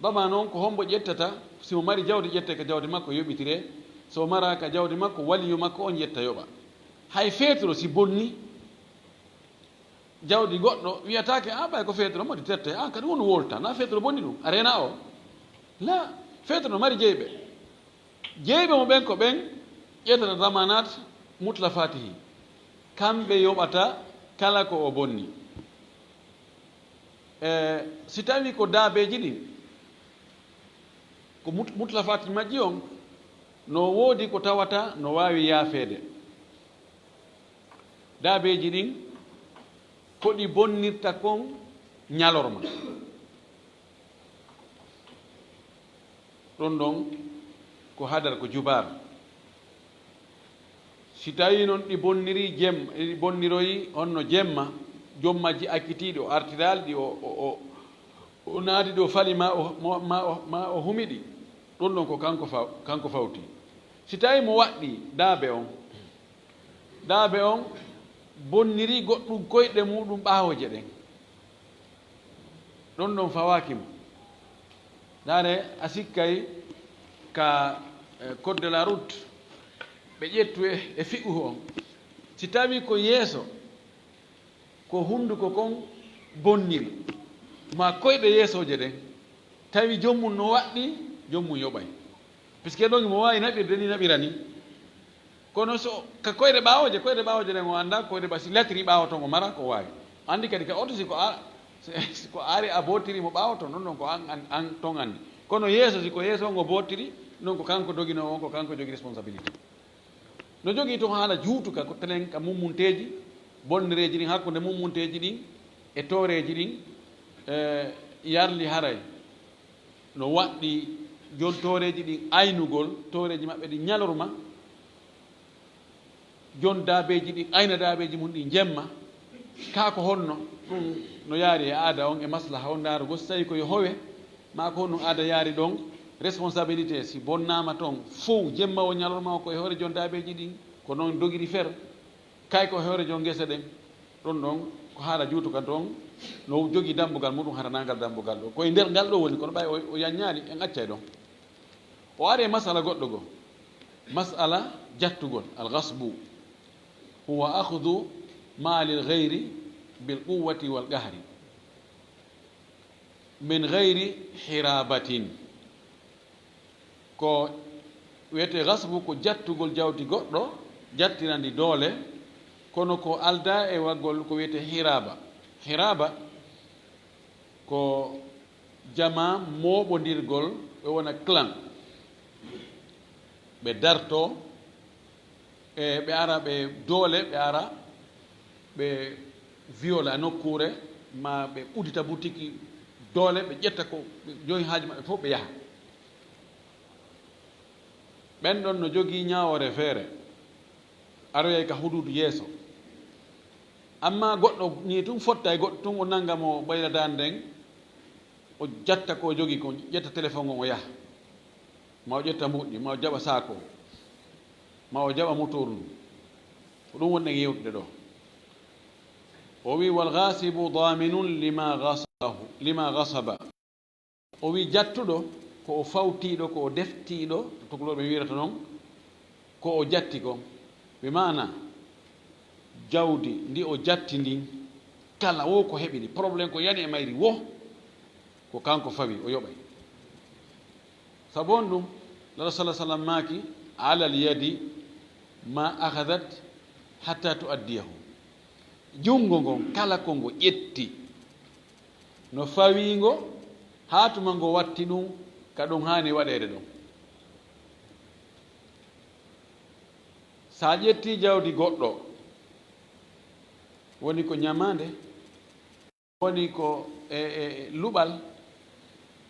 Damaan on ko hombo ƴettata, si mo mari jawdi ƴette ka jawdi makko yoɓitiree, so o maraaka jawdi makko, waliyu makko on ƴetta yoɓa. Hay feeturo si bonni jawdi goɗɗo, wiyataake, "A ɓay ko feeturo modi tette, a kadi wonu wolta, na feeturo bonni ɗum, a reena o." La, feeturo no mari jeyɓe. Jeyɓe mo ɓen ko ɓen ƴettata damaanaat mutlafaatihi. Kamɓe yoɓata kala ko o bonni. E, si tawii ko daabeeji ɗin, ko mut-, mutlafaati majji on, no woodi ko tawata no waawi yaafeede. Daabeeji ɗin, ko ɗi bonnirta kon ñalorma. Ɗon ɗon ko hadar, ko jubaar. Si tawii non ɗi bonniri jem-, ɗi bonniroyi honno jemma, jommaaji akkitiiɗi, o artiraali ɗi, o, o, o, o naati ɗi, o fali ma o, mo-, ma o, ma o humi ɗi, ɗon ɗon ko kanko faw-, kanko fawti. Si tawii mo waɗɗii daabe on, daabe on bonniri goɗɗum koyɗe muuɗum ɓaawooje ɗen. Ɗon ɗon fawaaki mo. Ndaare, a sikkay ka, eh, code de la route, ɓe ƴettu e, e fiqhu on. Si tawii ko yeeso, ko hunnduko kon bonniri, maa koyɗe yeesooje ɗen, tawi joom mum no waɗɗii, joom mum yoɓay. Puisque ɗon mo waawi naɓirde ni naɓira ni. Kono so ka koyɗe ɓaawooje, koyɗe ɓaawooje ɗen o anndaa, koyɗe ba si latiri ɓaawo ton o mara ko waawi. Anndi kadi ka oto si ko a, si ko ari a bottiri mo ɓaawo ton, ɗon ɗon ko an, an, an ton anndi. Kono yeeso si ko yeeso on o bottiri, ɗon ko kanko doginoowo on, ko kanko jogi responsabilité. No jogii ton haala juutuka ko telen ka mummunteeji, bonnereeji ɗin, hakkunde mummunteeji ɗin e tooreeji ɗin, e yarli haray no waɗɗii jon tooreeji ɗin aynugol tooreeji maɓɓe ɗin ñalorma, jon daabeeji ɗin ayna daabeeji mum ɗin jemma. Kaa ko honno? Ɗum no yaari e aada on e maslaha on, ndaarugol si tawii ko yo howe, maa ko honɗum aada yaari ɗon. Responsabilité, si bonnaama ton fow, jemma o ñalorma o, ko e hoore jon daabeeji ɗin, ko noon dogiri fer. Kay ko hoore jon ngese ɗen, ɗon ɗon ko haala juutuka ton, no jogii dammbugal muɗum, hara naa ngal dammbugal ɗo. Ko e nder ngal ɗo woni, kono ɓay o, o yanñaali, en accay ɗon. O ari e masala goɗɗo goo. Masala jattugol, al-ghasbu. Huwa akhdu maalil ghayri bil quwwati wal qahri. Min ghayri hirabatin. Ko wiyetee ghasbu, ko jattugol jawdi goɗɗo, jattirandi doole, kono ko aldaa e waggol ko wiyetee hiraaba. Hiraaba ko jamaa mooɓondirgol, ɓe wona clan. Ɓe dartoo, e ɓe ara ɓe doole, ɓe ara ɓe viola nokkuure, ma ɓe udita butiki doole, ɓe ƴetta ko ɓe jogii haaju maɓɓe fof, ɓe yaha. Ɓen ɗon no jogii ñaawoore feere, aroyay ka huduudu yeeso. Amma goɗɗo nii tun fotta e goɗɗo tun, o nanga mo ɓayla daande nden, o jatta ko o jogii kon, ƴetta telefon on o yaha. Ma o ƴetta mbuuɗi, ma o jaɓa saako, ma o jaɓa motoru ndu. Ko ɗum woni ɗen yewtude ɗo. O wi: "Wal ghasibu daminun lima ghasabahu, lima ghasaba." O wi jattuɗo ko o fawtiiɗo, ko o deftiiɗo, to tukulooɓe wiirata noon, ko o jatti ko. Ɓe maana jawdi ndi o jatti ndin, kala wo ko heɓi ndi, problème ko yani e mayri wo, ko kanko fawi, o yoɓay. Sabu on ɗum, Laaɗo sala sallam maaki: "Alal yadi ma akhadat hatta tuaddiyahu." Junngo ngon, kala ko ngo ƴetti, no fawii ngo, haa tuma ngo watti ɗum ka ɗum haani waɗeede ɗum. So a ƴettii jawdi goɗɗo, woni ko ñamaande, woni ko e, e, e luɓal,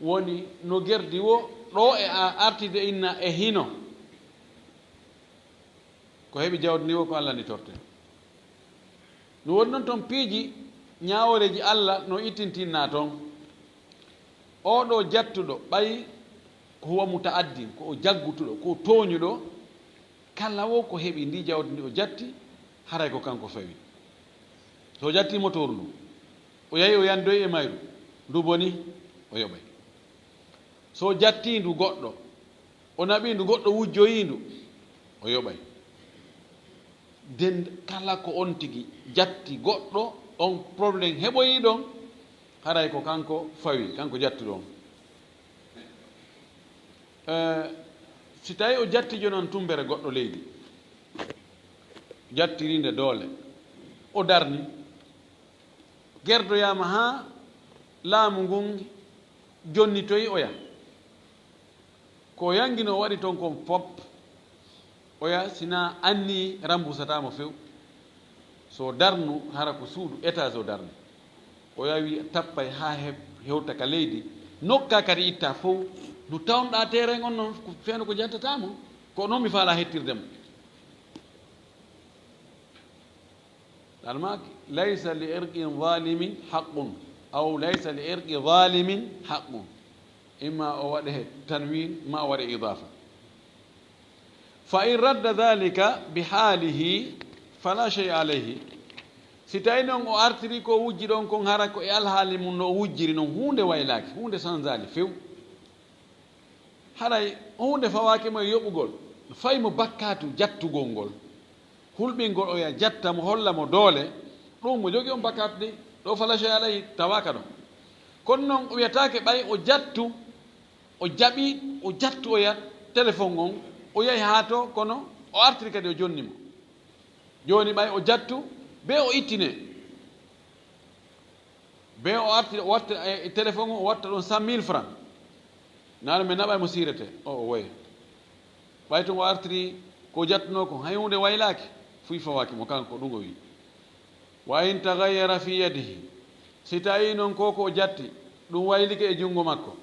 woni no gerdi wo, ɗo e a artide inna e hino. Ko heɓi jawdi ndi wo ko Alla ni torte. No woni noon toon piiji ñaaworeeji Alla no ittintinnaa toon. Oo ɗoo jattuɗo, ɓay ko huwa muta'addin, ko o jaggutuɗo, ko o tooñuɗo, kala wo ko heɓi ndi jawdi ndi o jatti, haray ko kanko fawi. So o jattii motooru ndu, o yahi o yandoyi e mayru, ndu boni, o yoɓay. So o jattii ndu goɗɗo, o naɓii ndu, goɗɗo wujjoyii ndu, o yoɓay. Den kala ko on tigi jatti goɗɗo, on problème heɓoyii ɗon, haray ko kanko fawi, kanko jattuɗo on. Eh, si tawi o jatti jonon tumbere goɗɗo leydi, jattiri nde doole, o darni, gerdoyaama haa laamu ngun jonnitoyi oya. Ko o yanngino o waɗi toon kon pop, oya sina anni rambusataa mo few. So darnu, hara ko suudu étage o darni. Oya wi tappay haa he-, hewta ka leydi. Nokka kadi itta fow. No tawnɗaa terrain on noon, ko feeno ko jantataa mo. Ko noon mi faalaa hettirde mo. Ɗan maaki, "Laysa li irqin zalimin haqqun, aw laysa li irqi zalimin haqqun." Imma o waɗe he tanwin, ma o waɗe idafa. "Fa in radda dhalika bi halihi, fala shay'a alayhi." Si tawi noon o artiri ko wujji ɗon kon, hara ko e alhaali mum no o wujjiri noon, huunde waylaaki, huunde sanzaali few. Haray huunde fawaaki mo e yoɓugol, fayi mo bakkaatu jattugol ngol. Hulɓingol oya jatta mo, holla mo doole, ɗum mo jogii on bakkaatu de, ɗo fala shay'a alayhi, tawaaka ɗon. Kono noon o wiyataake ɓay o jattu, o jaɓi, o jattu oya téléphone on, o yahi haa to, kono o artiri kadi o jonni mo. Jooni ɓay o jattu, be o ittine. Be o arti, o watta e, e téléphone o, o watta ɗon cent mille francs. Naano mi naɓa mo siirete. O, o woye. Ɓay tun o artiri ko jattunoo kon, hay huunde waylaaki. Fuy fawaaki mo kanko, ɗum o wi. "Wa in taghayyara fi yadihi." Si tawi noon ko ko o jatti, ɗum waylike e junngo makko.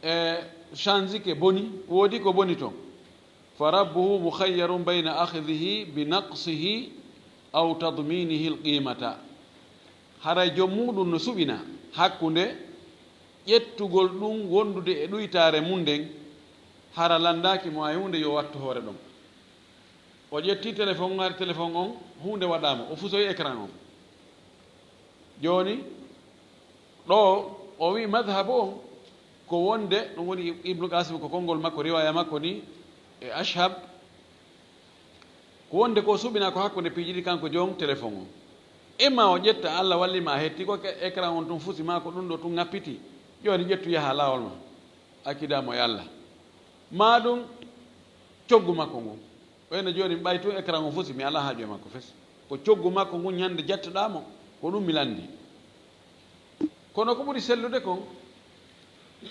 E, change ke boni, woodi ko boni ton. "Fa rabbuhu mukhayyarun bayna akhdhihi bi naqsihi aw tadminihi al-qimata." Haray joom muɗum no suɓina hakkunde ƴettugol ɗum wondude e ɗuytaare mum nden, hara landaaki mo hay huunde yo wattu hoore ɗon. O ƴetti téléphone, o ari téléphone on, huunde waɗaama, o fusoyi écran on. Jooni, ɗo o wi madhabu on ko wonde, ɗum woni Ibnu Qasim ko konngol makko, riwaya makko ni, e Ashhab, ko wonde ko suɓina ko hakkunde piiji ɗiɗi kanko joom téléphone on. Imma o ƴetta, Allah walli ma a hetti ko ke-, écran on tun fusi ma ko ɗum ɗo tun ŋappiti. Jooni ƴettu yaha laawol ma. Accida mo e Allah. Maa ɗum coggu makko ngun. O ene jooni ɓay tun écran o fusi, mi alaa haaju e makko fes. Ko coggu makko ngun ñande jattuɗaa mo, ko ɗum mi lanndii. Kono ko ɓuri sellude kon,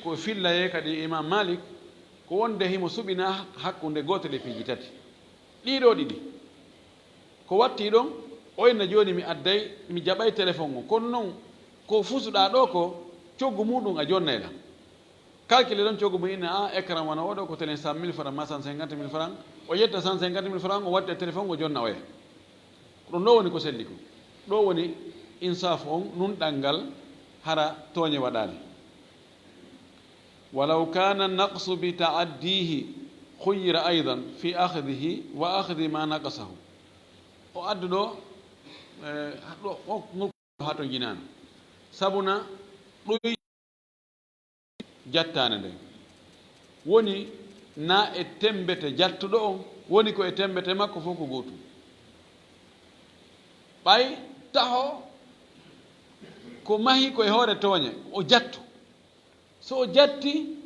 ko fillayee kadi Imam Malik, ko wonde himo suɓina hakkunde gootel e piiji tati. Ɗii ɗoo ɗiɗi. Ko watti ɗon, o inna jooni mi adday, mi jaɓay téléphone on. Kono non, ko fusuɗaa ɗoo ko, coggu muɗum a jonnay lan. Calcule ɗon coggu mum inna, a, écran wano oɗo, ko telen cent mille francs, ma cent cinquante mille francs. O ƴetta cent cinquante mille francs, o watta e téléphone, o jonna oya. Ko ɗum ɗoo woni ko selli ko. Ɗoo woni insaafu on, nunɗal ngal hara tooñe waɗaali. Walaw kana naqsu bi ta'addihi khuyyira aydan fi akhdihi wa akhdi ma naqasahu. O addu ɗoo, eh, ɗoo, o, ngol haa to jinaano. Sabuna ɗoy jattaande nden. Woni na e temmbete jattuɗo on, woni ko e temmbete makko fof ko gootum. Ɓay taho ko mahi ko e hoore tooñe, o jattu. So o jatti,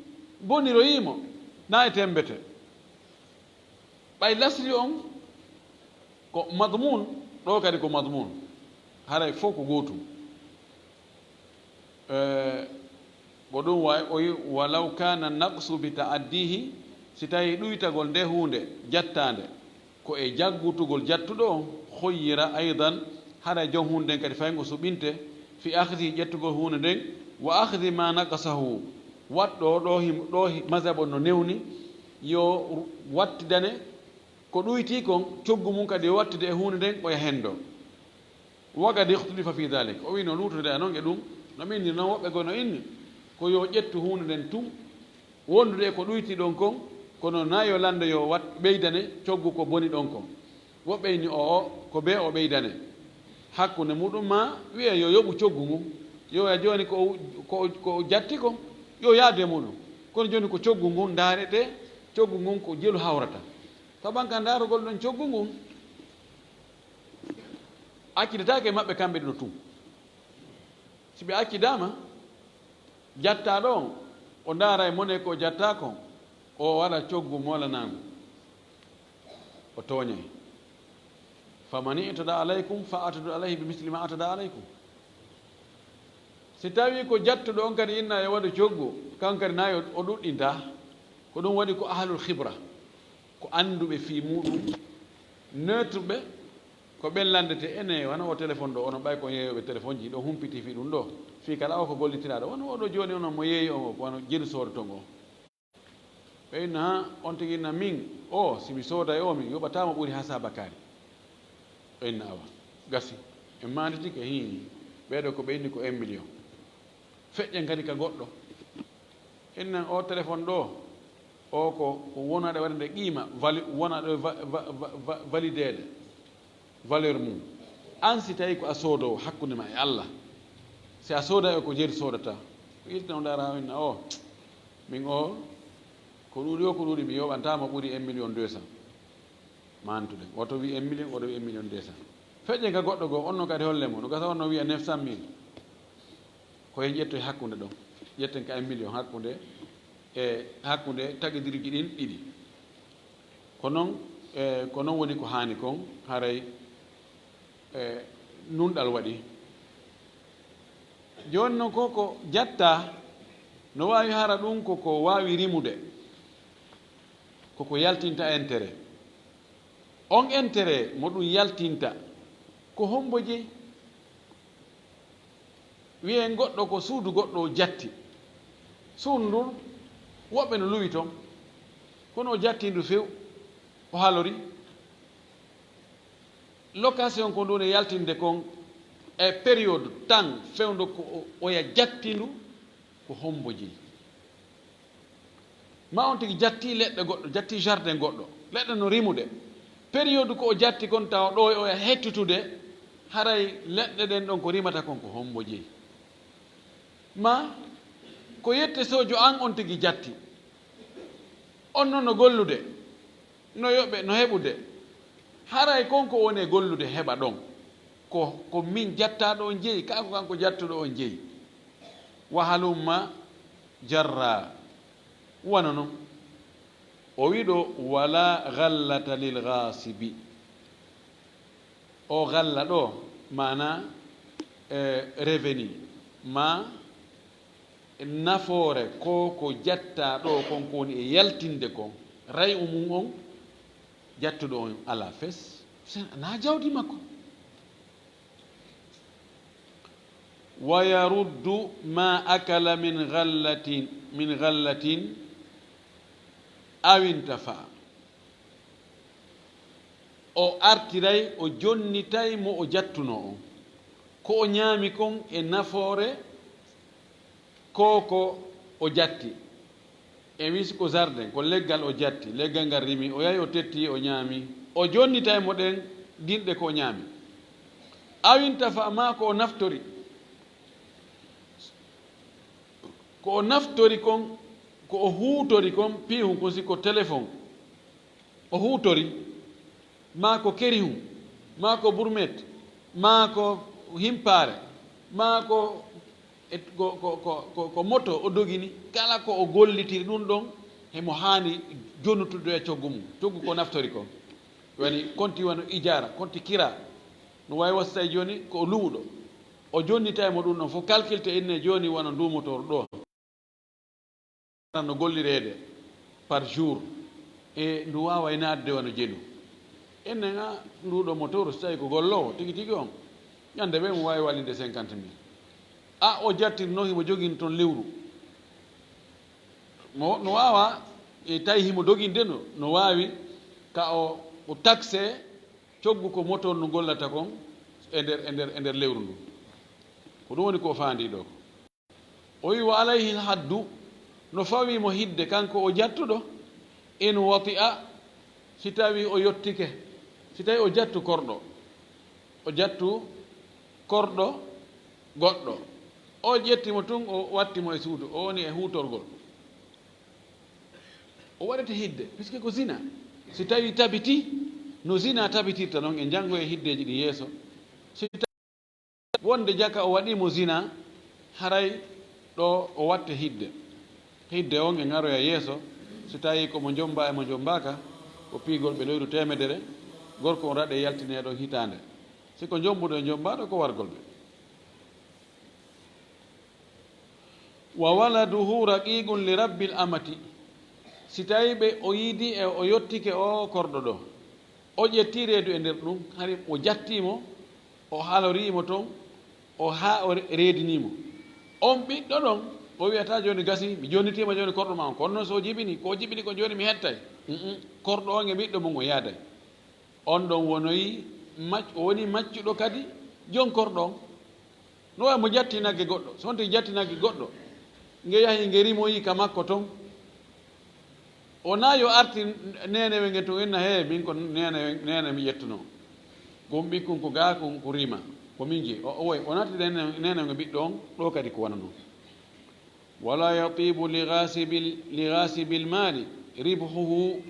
boniroyii mo, na e temmbete. Ɓay lasli on ko madmun, ɗoo kadi ko madmun. Haray fof ko gootum. Eh, ko ɗum wayi, o wi, "Walaw kana naqsu bi ta'addihi", si tawi ɗuytagol nde huunde jattaande, ko e jaggutugol jattuɗo on, khuyyira aydan, hara joom huunde nden kadi fay ngo suɓinte, fi akhdi ƴettugol huunde nden, wa akhdi ma naqasahu, waɗɗo ɗo him-, ɗo hi-, mazhab on no newni, yo wattidane ko ɗuyti kon, coggu mum kadi yo wattude e huunde nden, oya henndo. Wa qad ikhtulifa fi dhalik. O wi no luutude e non e ɗum, no min ni non woɓɓe goo no inni, ko yo ƴettu huunde nden tun, wondude e ko ɗuyti ɗon kon, kono na yo lanndo yo wat-, ɓeydane coggu ko boni ɗon kon. Woɓɓe inni o, o, ko bee o ɓeydane. Hakkunde muɗum ma wi'e yo yoɓu coggu ngun. Yo ya jooni ko, ko, ko jatti kon, yo yaadu e muɗum. Kono jooni ko coggu ngun ndaarete, coggu ngun ko jelu hawrata. Saban ka ndaarugol ɗon coggu ngun, accitetaake e maɓɓe kamɓe ɗiɗo tun. Si ɓe accidaama, jattaaɗo on, o ndaara e mone ko jattaa kon, o waɗa coggu moolanaangu, o tooñay. Faman i'tada alaykum fa atadu alayhi bi misli ma atada alaykum. Si tawii ko jattuɗo on kadi inna e waɗu coggu, kan kadi nayi o, o ɗuɗɗinta. Ko ɗum waɗi ko ahlul khibra, ko annduɓe fii muɗum, neutre ɓe, ko ɓen lanndete ene, wano o téléphone ɗo, ono ɓay ko yeeyooɓe téléphone ji, ɗo humpiti fii ɗum ɗo. Fii kala o ko gollitiraaɗo, wano oɗo jooni, ono mo yeeyi on, ko wano jelu soodoto ngo. Ɓe inna, ha, on tigi inna min, o, si mi sooda e o, mi yoɓataa mo ɓuri Hasa Bakari. Ɓe inna, awa, gasi. En maanditike, hii, ɓee ɗo ko ɓe inni ko un million. Feƴƴen kadi ka goɗɗo. Innen o téléphone ɗo, o ko, ko wonande waɗande qiima, vali-, wonande va-, va-, va-, va-, valideede, valeur mum. An si tawi ko a soodoowo hakkunde ma e Allah, si a sooda e ko jeeri soodata, ko itti taw ndaara o inna o, min o, ko ɗuuɗi o, ko ɗuuɗi mi yoɓantaa mo ɓuri un million deux cent. Mantude. Oto wi un million, oto wi un million deux cent. Feƴƴen ka goɗɗo goo, on no kadi holle mo. No gasa on no wiya neuf cent mille. Ko en ƴettoy hakkunde ɗon. Ƴetten ka un million hakkunde e hakkunde tagidirji ɗin ɗiɗi. Ko non, e, ko non woni ko haani kon, haray, e, nunɗal waɗi. Jooni non ko ko jatta, no waawi hara ɗum ko ko waawi rimude, ko ko yaltinta intérêt. On intérêt mo ɗum yaltinta, ko hombo jeyi? Wiyen goɗɗo ko suudu goɗɗo o jatti. Suudu ndun, woɓɓe no luwi ton, kono o jatti ndu few, o halori. Location ko ndu ne yaltinde kon e période temps fewndo ko o-, oya jatti ndu, ko hombo jeyi? Ma on tigi jatti leɗɗe goɗɗo, jatti jardin goɗɗo, leɗɗe no rimude. Période ko o jatti kon tawa ɗo e oya hettutude, haray leɗɗe ɗen ɗon ko rimata kon ko hombo jeyi? Ma ko yette sojo an on tigi jatti. On non no gollude, no yoɓe, no heɓude. Haray kon ko woni e gollude heɓa ɗon. Ko, ko min jattaaɗo on jeyi, kaa ko kanko jattuɗo on jeyi. Wa halumma jarra. Wano non. O wiɗo, wala ghallata lil ghasibi. O ghalla ɗo, mana, e, reveni, ma nafoore ko ko jatta ɗo kon, ko woni e yaltinde kon, ray umum on, jattuɗo on ala fes, se-, na jawdi makko. Wa yaruddu ma akala min ghallatin, min ghallatin awinta fa. O artiray, o jonnitay mo o jattuno on. Ko o ñaami kon e nafoore, ko ko o jatti. E wisi ko jardin, ko leggal o jatti, leggal ngal rimi, o yahi o tetti, o ñaami. O jonnitay mo ɗen dinɗe ko o ñaami. Awinta fa ma ko o naftori. Ko o naftori kon, ko o huutori kon, piihun kon si ko telefon. O huutori, maa ko kerihun, maa ko burmet, maa ko himpaare, maa ko, e, ko, ko, ko, ko, ko moto o dogini, kala ko o gollitiri ɗun ɗon, himo haani jonnutude e coggu mum, coggu ko naftori kon. Woni konti wano ijaara, konti kira. No waawi wasata e jooni ko o luuɗo. O jonnitay mo ɗun ɗon fof, calculte inne jooni wano ndu motor ɗo. No gollireede par jour, e ndu waaway naatde wano jelu. Ennen, a, nduɗo motor, so tawi ko golloowo tigi tigi on, ñande ɓe mo waawi wallinde cinquante mille. A, o jattirno himo jogini toon lewru. Mo, no waawa, e tawi himo doginde no, no waawi ka o, o taxe coggu ko motor no gollata kon e nder, e nder, e nder lewru ndu. Ko ɗum woni ko o faandi ɗo ko. O wi, wa alayhi lhaddu, no fawii mo hidde, kanko o jattuɗo, in wati'a, si tawii o yottike, si tawii o jattu korɗo, o jattu korɗo goɗɗo, o ƴetti mo tun, o watti mo e suudu, o woni e huutorgol. O waɗete hidde, puisque ko zina. Si tawii tabiti, no zina tabitirta non, e janngo e hiddeeji ɗi yeeso. Si wonde jaka o waɗii mo zina, haray ɗo o watte hidde. Hidde on e ŋaroya yeeso, so tawii ko mo jomba e mo jombaaka, ko piigol ɓe lewru teemedere, gorko on raɗe yaltinee ɗon hitaande. Si ko jombuɗo e jombaaɗo, ko wargol ɓe. Wa waladuhu raqiqun li rabbil amati. Si tawii ɓe o yiidi e o yottike o korɗo ɗo, o ƴetti reedu e nder ɗum, hari o jattii mo, o halorii mo toon, o haa o re-, reedinii mo. On ɓiɗɗo ɗon, o wiyata jooni gasii, mi jonnitiima jooni korɗo ma on. Kono noon so o jibini, ko o jibini ko jooni mi hettay. Mm-mm. Korɗo on e ɓiɗɗo mum o yaaday. On ɗon wonoyi mac-, o woni maccuɗo kadi jon korɗo on. No waawi mo jatti nagge goɗɗo. So wonti jatti nagge goɗɗo, nge yahi nge rimoyi ka makko ton. Wonaa yo arti neenewe nge tun, inna, "Hee, min ko neenewe, neene mi ƴettunoo. Gon ɓikkun ko gaa, kun ko rima. Ko min jeyi." O, o woy, o naati neenewe, neenewe nge ɓiɗɗo on, ɗo kadi ko wano non. Wala yatibu li ghasibil, li ghasibil mali ribhuhu.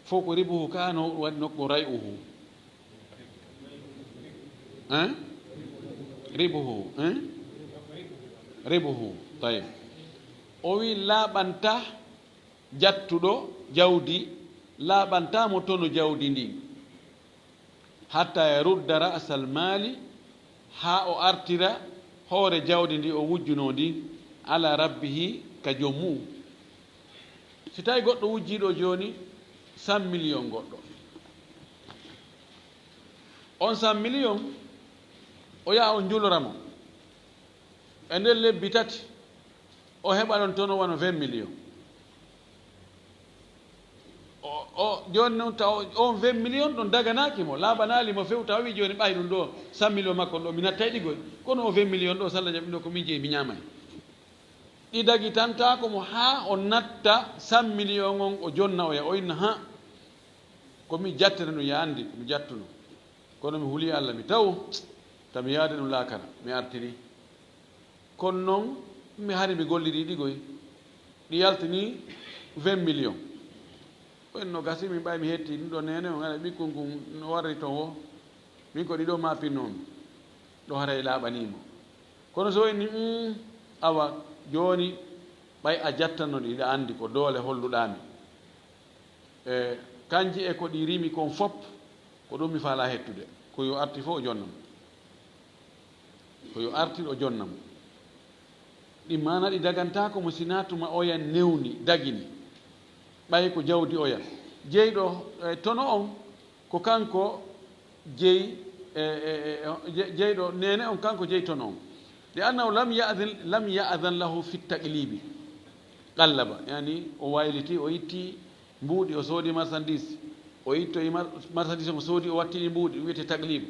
Fof ko ribuhu ka no waɗi nokku ray'uhu. Hein? Ribuhu, hein? Ribuhu, tayib. O wi laaɓanta jattuɗo jawdi, laaɓanta mo tonu jawdi ndin. Hatta yarudda ra'sal mali, haa o artira hoore jawdi ndi o wujjunoo ndin, ala rabbihi, ka joom mu'um. Si tawi goɗɗo wujjii ɗo jooni cent millions goɗɗo, on cent millions, o yaha o njulora mo. E nder lebbi tati, o heɓa ɗon tono wano vingt millions. O, o, jooni noon taw on vingt millions ɗon daganaaki mo, laaɓanaali mo few, taw wi jooni ɓay ɗum ɗo cent millions makko ɗo, mi nattay ɗigoy. Kono o vingt millions ɗo, salla jaɓi ɗo ko min jeyi, mi ñaamay. Ɗi dagi tan taako mo haa o natta cent millions on, o jonna oya, o inna, "Ha, ko mi jattata ɗum, ya anndi, ko mi jattuno. Kono mi huli Allah, mi taw, tami yaade ɗum laakara, mi artiri." Kono noon, mi hari mi golliri ɗigoy, ɗi yaltini vingt millions. Ko en no gasi, min ɓay mi hetti ɗum ɗo neene, on ara ɓikkun kun no warri ton wo, min ko ɗiɗo ma pinnoomi, ɗo haray laaɓanii mo. Kono so inni, "Mm, awa, jooni Ɓay a jattano ɗi, hiɗa anndi ko doole holluɗaa mi. E kanji e ko ɗi rimi kon fop, ko ɗum mi faalaa hettude. Ko yo arti fof o jonnam. Ko yo artir o jonnam. Ɗi maana ɗi dagantaako mo sinaa tuma oya newni, dagini. Ɓay ko jawdi oya. Jeyɗo, e, tono on, ko kanko jeyi, e, e, e, je-, jeyɗo neene on, kanko jeyi tono on. Li annahu lam ya'dhan, lam ya'dhan lahu fi taqlibi. Qallaba, yani o wayliti, o itti mbuuɗi, o soodi marchandise. O ittoyi mar-, marchandise on, o soodi, o wattini mbuuɗi, ɗum wiyetee taqlib.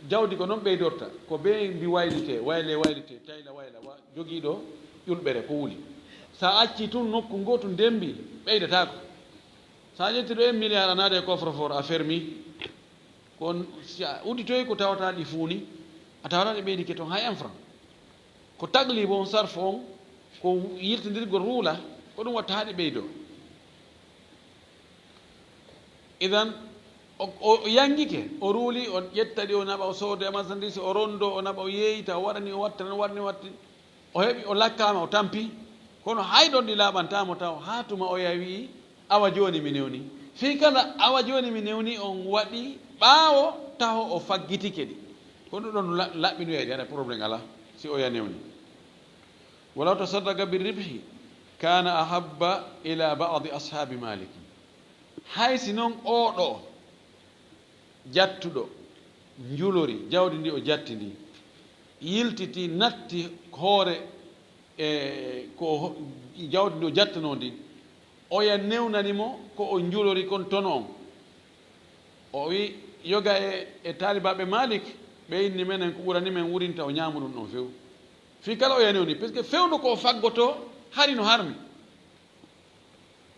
Jawdi ko noon ɓeydorta, ko bee mbi waylitee, waylee, wayletee, tayla, wayla, wa-, jogiiɗo ƴulɓere ko wuli. So a accii tun nokku ngootu ndemmbi, ɓeydataako. So a ƴetti ɗo un milliard, a naada e coffre-fort, a fermi. Kon si a udditoyi ko tawata ɗi fuuni, a tawata ɗi ɓeydike toon hay un franc. Ko taqlib on, sarf on, ko yiltindirgol ruula, ko ɗum watta haa ɗi ɓeydoo. Idan, o, o, o yangike, o ruuli, o ƴetta ɗi, o naɓa, o sooda e marchandise, o rondo, o naɓa, o yeeyita, o waɗani, o wattani, o waɗani, o wattani. O heɓi, o lakkaama, o tampi. Kono hay ɗon ɗi laaɓantaa mo taw, haa tuma oya wi'i, "Awa jooni mi newni." Fii kala "Awa jooni mi newni" on waɗi ɓaawo taho o faggitike ɗi. Kono ɗon la-, laɓɓinoyay ɗi, haɗa problème alaa, si oya newni. "Walaw tasaddaqa bi ribhi kana ahabba ila ba'di ashaabi Malik." Hay si non oo ɗoo jattuɗo njulori jawdi ndi o jatti ndi, yiltiti, natti hoore, e, ko ho-, jawdi ndi o jattanoo ndi, oya newnani mo ko o njulori kon tono on. O wi, yoga e, e taalibaaɓe Malik, ɓe inni menen ko ɓurani men wurinta o ñaamu ɗum ɗon few. Fii kala oya newni, parce que fewndo ko o faggotoo, hari no harmi.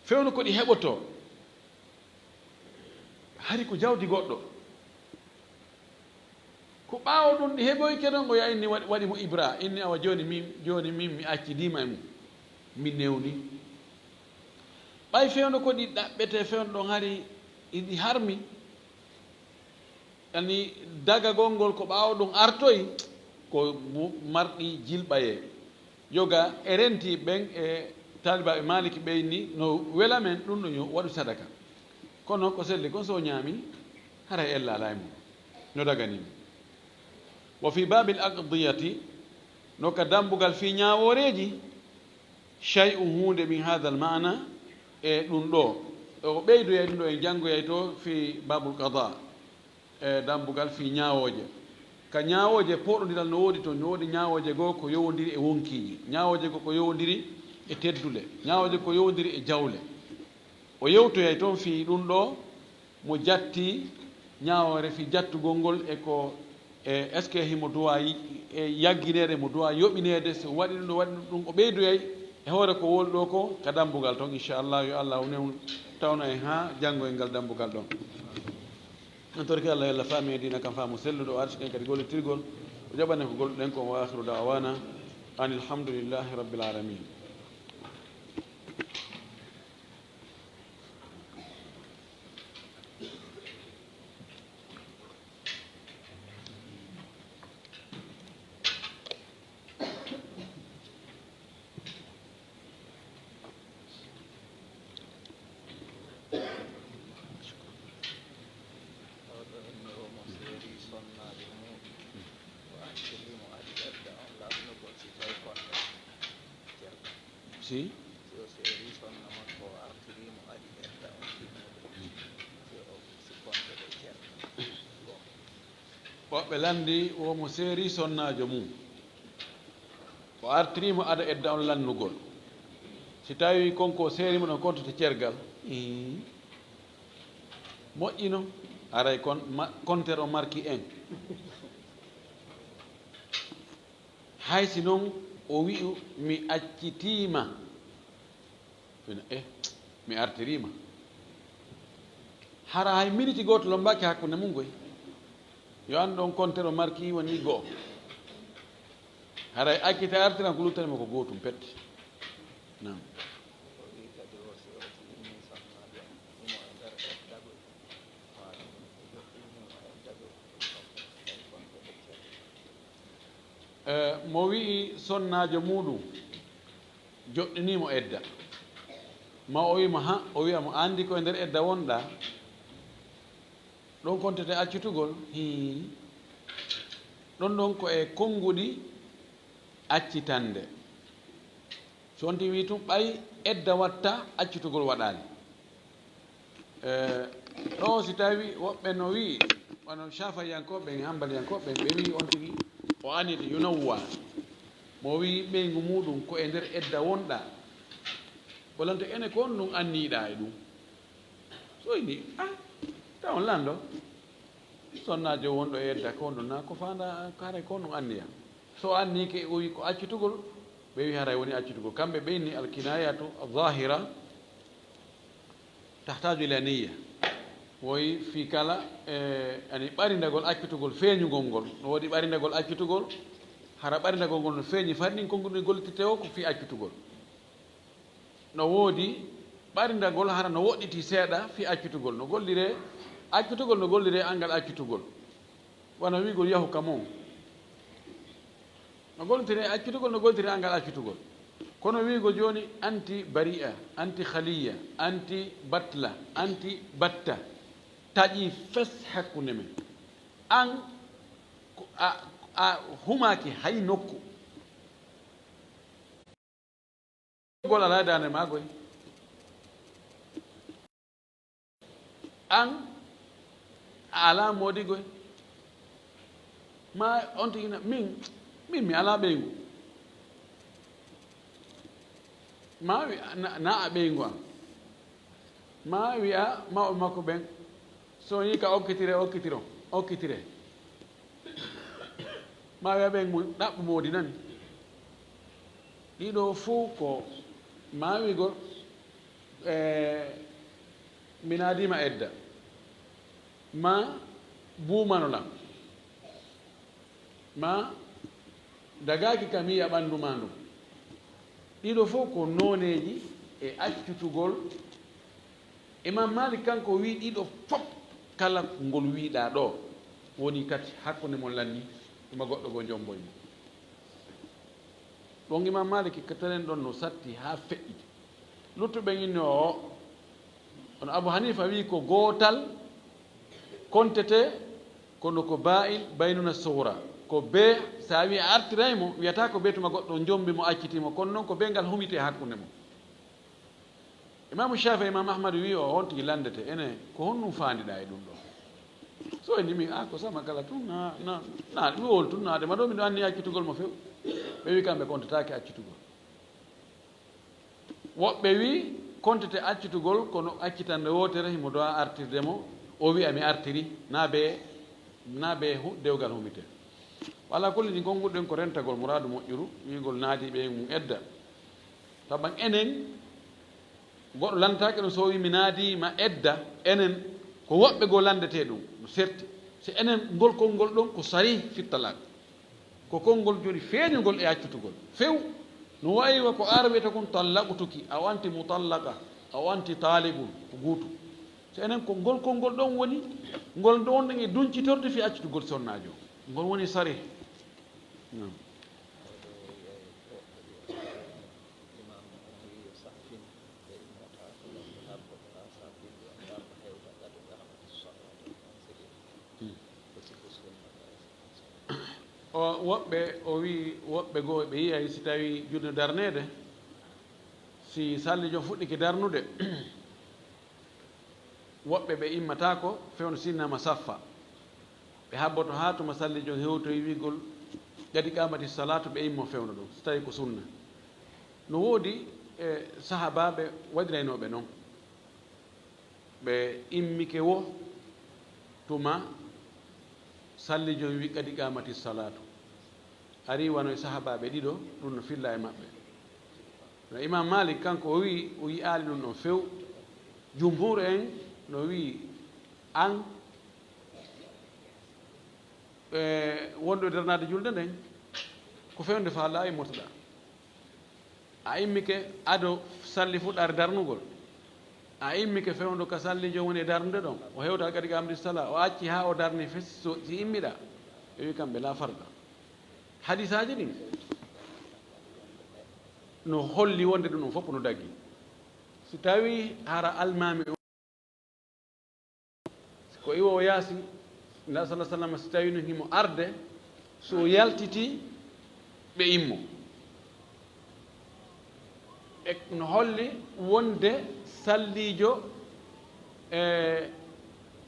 Fewndo ko ɗi heɓotoo, hari ko jawdi goɗɗo. Ko ɓaawo ɗum ɗi heɓoyke ɗon, o yaha inni waɗi, waɗi mo ibra, inni, "Awa jooni min, jooni min mi accidiima e mum, mi newni." Ɓay fewndo ko ɗi ɗaɓɓetee, fewndo ɗon hari iɗi harmi. Yani dagagol ngol ko ɓaawo ɗum artoyi, ko mu-, marɗi jilɓayee. Yoga e renti ɓen e taalibaaɓe Maaliki ɓe inni, "No wela men, ɗum no yo waɗu sadaka." Kono ko selli kon so o ñaami, haray ella alaa e mum. No dagani mo. Wa fi baabil aqdiyati, no ka dambugal fii ñaawooreeji, shay'un, huunde, min haadal maana, e ɗum ɗoo. O ɓeydoyay ɗum ɗoo, en janngoyay to fii baabul qadaa. E dambugal fii ñaawooje. Ka ñaawooje, pooɗondiral no woodi toon, no woodi ñaawooje goo ko yowondiri e wonkiiji, ñaawooje goo ko yowondiri e teddule, ñaawooje ko yowondiri e jawle. O yewtoyay toon fii ɗum ɗoo, mo jatti ñaawoore fii jattugol ngol e ko, e est-ce que himo duwaa yi-, e yaggineede, mo duwaa yoɓineede, so waɗi ɗum ɗoo, waɗi ɗum, o ɓeydoyay e hoore ko woli ɗoo ko ka dambugal toon, inchallah, yo Allah newnu tawna en haa janngoyal ngal dambugal ɗoon. En torike Allah, yo Allah faami en diina kan faamu selluɗo, o arsike en kadi gollitirgol, o jaɓana en ko golluɗen kon. Wa akhiru da'wana anil hamdulillahi rabbil alamin. Si? Woɓɓe lanndi wo mo seeri sonnaajo mum. O artirii mo ada edda on lannugol. Si tawii kon ko seeri mo ɗon kontoto cergal, ii, moƴƴino, aray kon ma-, konter o marki en. Hay si non o wi'u, "Mi accitiima." Ina, eh, mi artiriima. Hara hay miniti gooto lommbaaki hakkunde mum koy. Yo anndu on konter o marki woni go'o. Haray accita artiran ko luttani mo ko gootum pet. Naam. Eh, mo wi'i sonnaajo muuɗum, joɗɗinii mo edda. Ma o wi'i mo, ha, o wi'a mo, "A anndi ko e nder edda wonɗaa? Ɗon kontete accitugol?" Hii. Ɗon ɗon ko e konnguɗi accitande. So on tigi wi'i tun, ɓay edda watta, accitugol waɗaali. Eh, ɗo si tawi woɓɓe no wi'i, wano Shafi'iyankooɓe ɓen, Hanbaliyankooɓe ɓen, ɓe wi'i on tigi o aniti yunawwa. Mo wi'i ɓeyngu muuɗum ko e nder edda wonɗaa. Ɓolante ene ko on ɗum anniiɗaa e ɗum. So inni, ah, taw on lanndo. Sonnaajo wonɗo e edda ko on ɗum naa ko faanda, ko haray ko on ɗum anniya. So anni ke o wi'i ko accitugol, ɓe wi'i haray woni accitugol. Kamɓe ɓe inni alkinayatu zahira tahtaju ila niyya. Woy fii kala, eh, ani ɓarindagol accitugol feeñugol ngol. No woodi ɓarindagol accitugol, hara ɓarindagol ngol no feeñi, fari ɗin konnguɗi gollitete o ko fii accitugol. No woodi ɓarindagol hara no woɗɗiti seeɗa fii accitugol. No golliree, accitugol no golliree anngal accitugol. Wano wi'ugol yahu ka mon. No gollitiree accitugol, no gollitiree anngal accitugol. Kono wi'ugol jooni anti bari'a, anti khaliya, anti batla, anti batta, taƴii fes hakkunde men. An ko a, a humaaki hay nokku. Gol alaa daande maa goy. An a alaa moodi goy. Ma on tigi na, min, min mi alaa ɓeyngu. Ma wi, na, na a ɓeyngu am. Ma wi'a mawɓe makko ɓen, so on yi'i ka okkitire, okkitiro, okkitire. Ma wi'a ɓen mun, ɗaɓɓu moodi nani. Ɗiɗo fow ko ma wi'ugol, eh, mi naadiima edda. Ma buumano lan. Ma dagaaki ka mi yi'a ɓanndu maa ndun. Ɗiɗo fow ko nooneeji e accutugol. Imam Malik kanko wi'i ɗiɗo fow kala ngol wi'uɗaa ɗoo woni kati hakkunde mon lanni, tuma goɗɗo goo jomboy mo. Ɗon Imam Malik ka telen ɗon no satti haa feƴƴiti. Luttuɓe inni o, on Abu Hanifa wi'i ko gootal kontete, kono ko ba'in baynuna sughra. Ko bee, so a wi'i a artiray mo, wi'ataa ko bee tuma goɗɗo jombi mo, acciti mo, kono non ko bee ngal humitee hakkunde mo. Imaamu Shaafi'i, Imaamu Ahmad wi'i o, on tigi lanndete, ene, ko honɗum faandiɗaa e ɗum ɗoo? So en nimi, a, ko sama kala tun, na, na, na, mi wowlu tun, na, de ma ɗoo miɗo anni accitugol mo few. Ɓe wi'i kamɓe kontataake accitugol. Woɓɓe wi'i, kontete accitugol, kono accitande wootere, himo do'a artirde mo, o wi'a, "Mi artiri," naa bee, naa bee hu-, dewgal humitee. Wa alaa kulli, ɗin konnguɗen ko rentagol muraadu moƴƴuru, wi'ugol naadiiɓe e mum edda. Taban enen, goɗɗo lantaake ɗum, so o wi'i, "Mi naadiima edda," enen, ko woɓɓe goo lanndetee ɗum, no serti. Si enen, ngol konngol ɗon ko sarih fi talaq. Ko konngol joni feeñugol e accutugol. Few, no wayi wa ko Aarabe wi'ata kon, "Tallaqtuki," aw anti mutallaqa, aw anti taliqun, ko guutu. So enen ko ngol konngol ɗon woni, ngol ɗon ɗon e duncitorde fii accutugol sonnaajo. Ngol woni sarih. Naam. Hmm. O, woɓɓe, o wi'i, woɓɓe goo ɓe yi'ay si tawii julde darneede, si sallijo fuɗɗike darnude, woɓɓe ɓe immataako fewndo sinnaama saffa. Ɓe habboto haa tuma sallijo hewtoyi wi'ugol, "Qad qaamati salaatu," ɓe immo fewndo ɗum, si tawii ko sunna. No woodi, e, sahaabaaɓe waɗiraynooɓe non. Ɓe immike wo tuma sallijo wi, "Qad qaamati salaatu." Ari wano e sahaabaaɓe ɗiɗo, ɗum no filla e maɓɓe. No Imam Malik, kanko o wi'i, o yi'aali ɗum ɗon few. Jumhur en no wi'i, an, e, wonɗo e darnaade julde nden, ko fewnde fa laa immortoɗaa. A immike ado salli fuɗɗaare darnugol. A immike fewndo ka sallijo woni e darnude ɗon. O hewta kadi ka amdi sala. O acci haa o darni fes so, si immiɗaa. Ɓe wi kamɓe la farqa. Hadisaaji ɗin. No holli wonde ɗum ɗum fof no dagi. Si tawi hara almaami o, ko iwo o yaasi, nda sallallahu alaihi wasallam, si tawi no himo arde, so o yaltiti, ɓe immo. E no holli wonde salliijo, e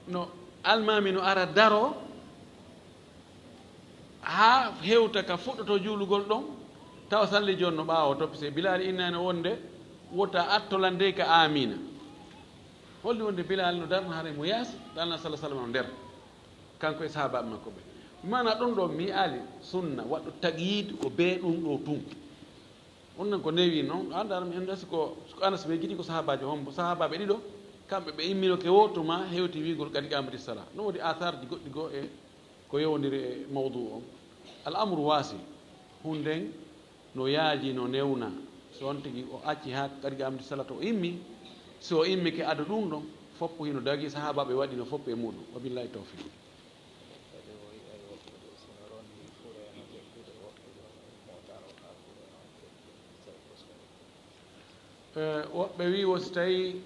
no almaami no ara daro, haa hewta ka fuɗɗoto juulugol ɗon, tawa salliijo on no ɓaawo to, puisque Bilaali innani wonde, "Wota attolan dey ka aamiina." Holli wonde Bilaali no darna haray mo yaasi, Laana sallallahu alaihi wasallam no nder. Kanko e sahaabaaɓe makko ɓe. Maana ɗum ɗo mi yi'aali sunna, waɗɗo taqyid ko bee ɗum ɗo tun. On nan ko newi non, a ndaara mi en dasi ko, ko Anas ɓe gidi ko sahaabaajo hombo, sahaabaaɓe ɗiɗo, kamɓe ɓe immino ke woto ma hewti wi'gol qad qaamati sala. No woodi asaarji goɗɗi goo e ko yowondiri e mawdu on. Al amru waasi, hunden no yaaji, no newna. So on tigi o acci haa qad qaamati sala to o immi, so o immi ke ado ɗum ɗon, foppo hino dagi, sahaabaaɓe waɗi no foppo e muɗum. Wa billahi tawfiq. Kadi o yi'ay woɓɓe ɗo, si no rondi fure no feƴƴude, woɓɓe ɗo mo daro haa fure no feƴƴa, sey ko sori. Eh, woɓɓe wi'i wo si tawi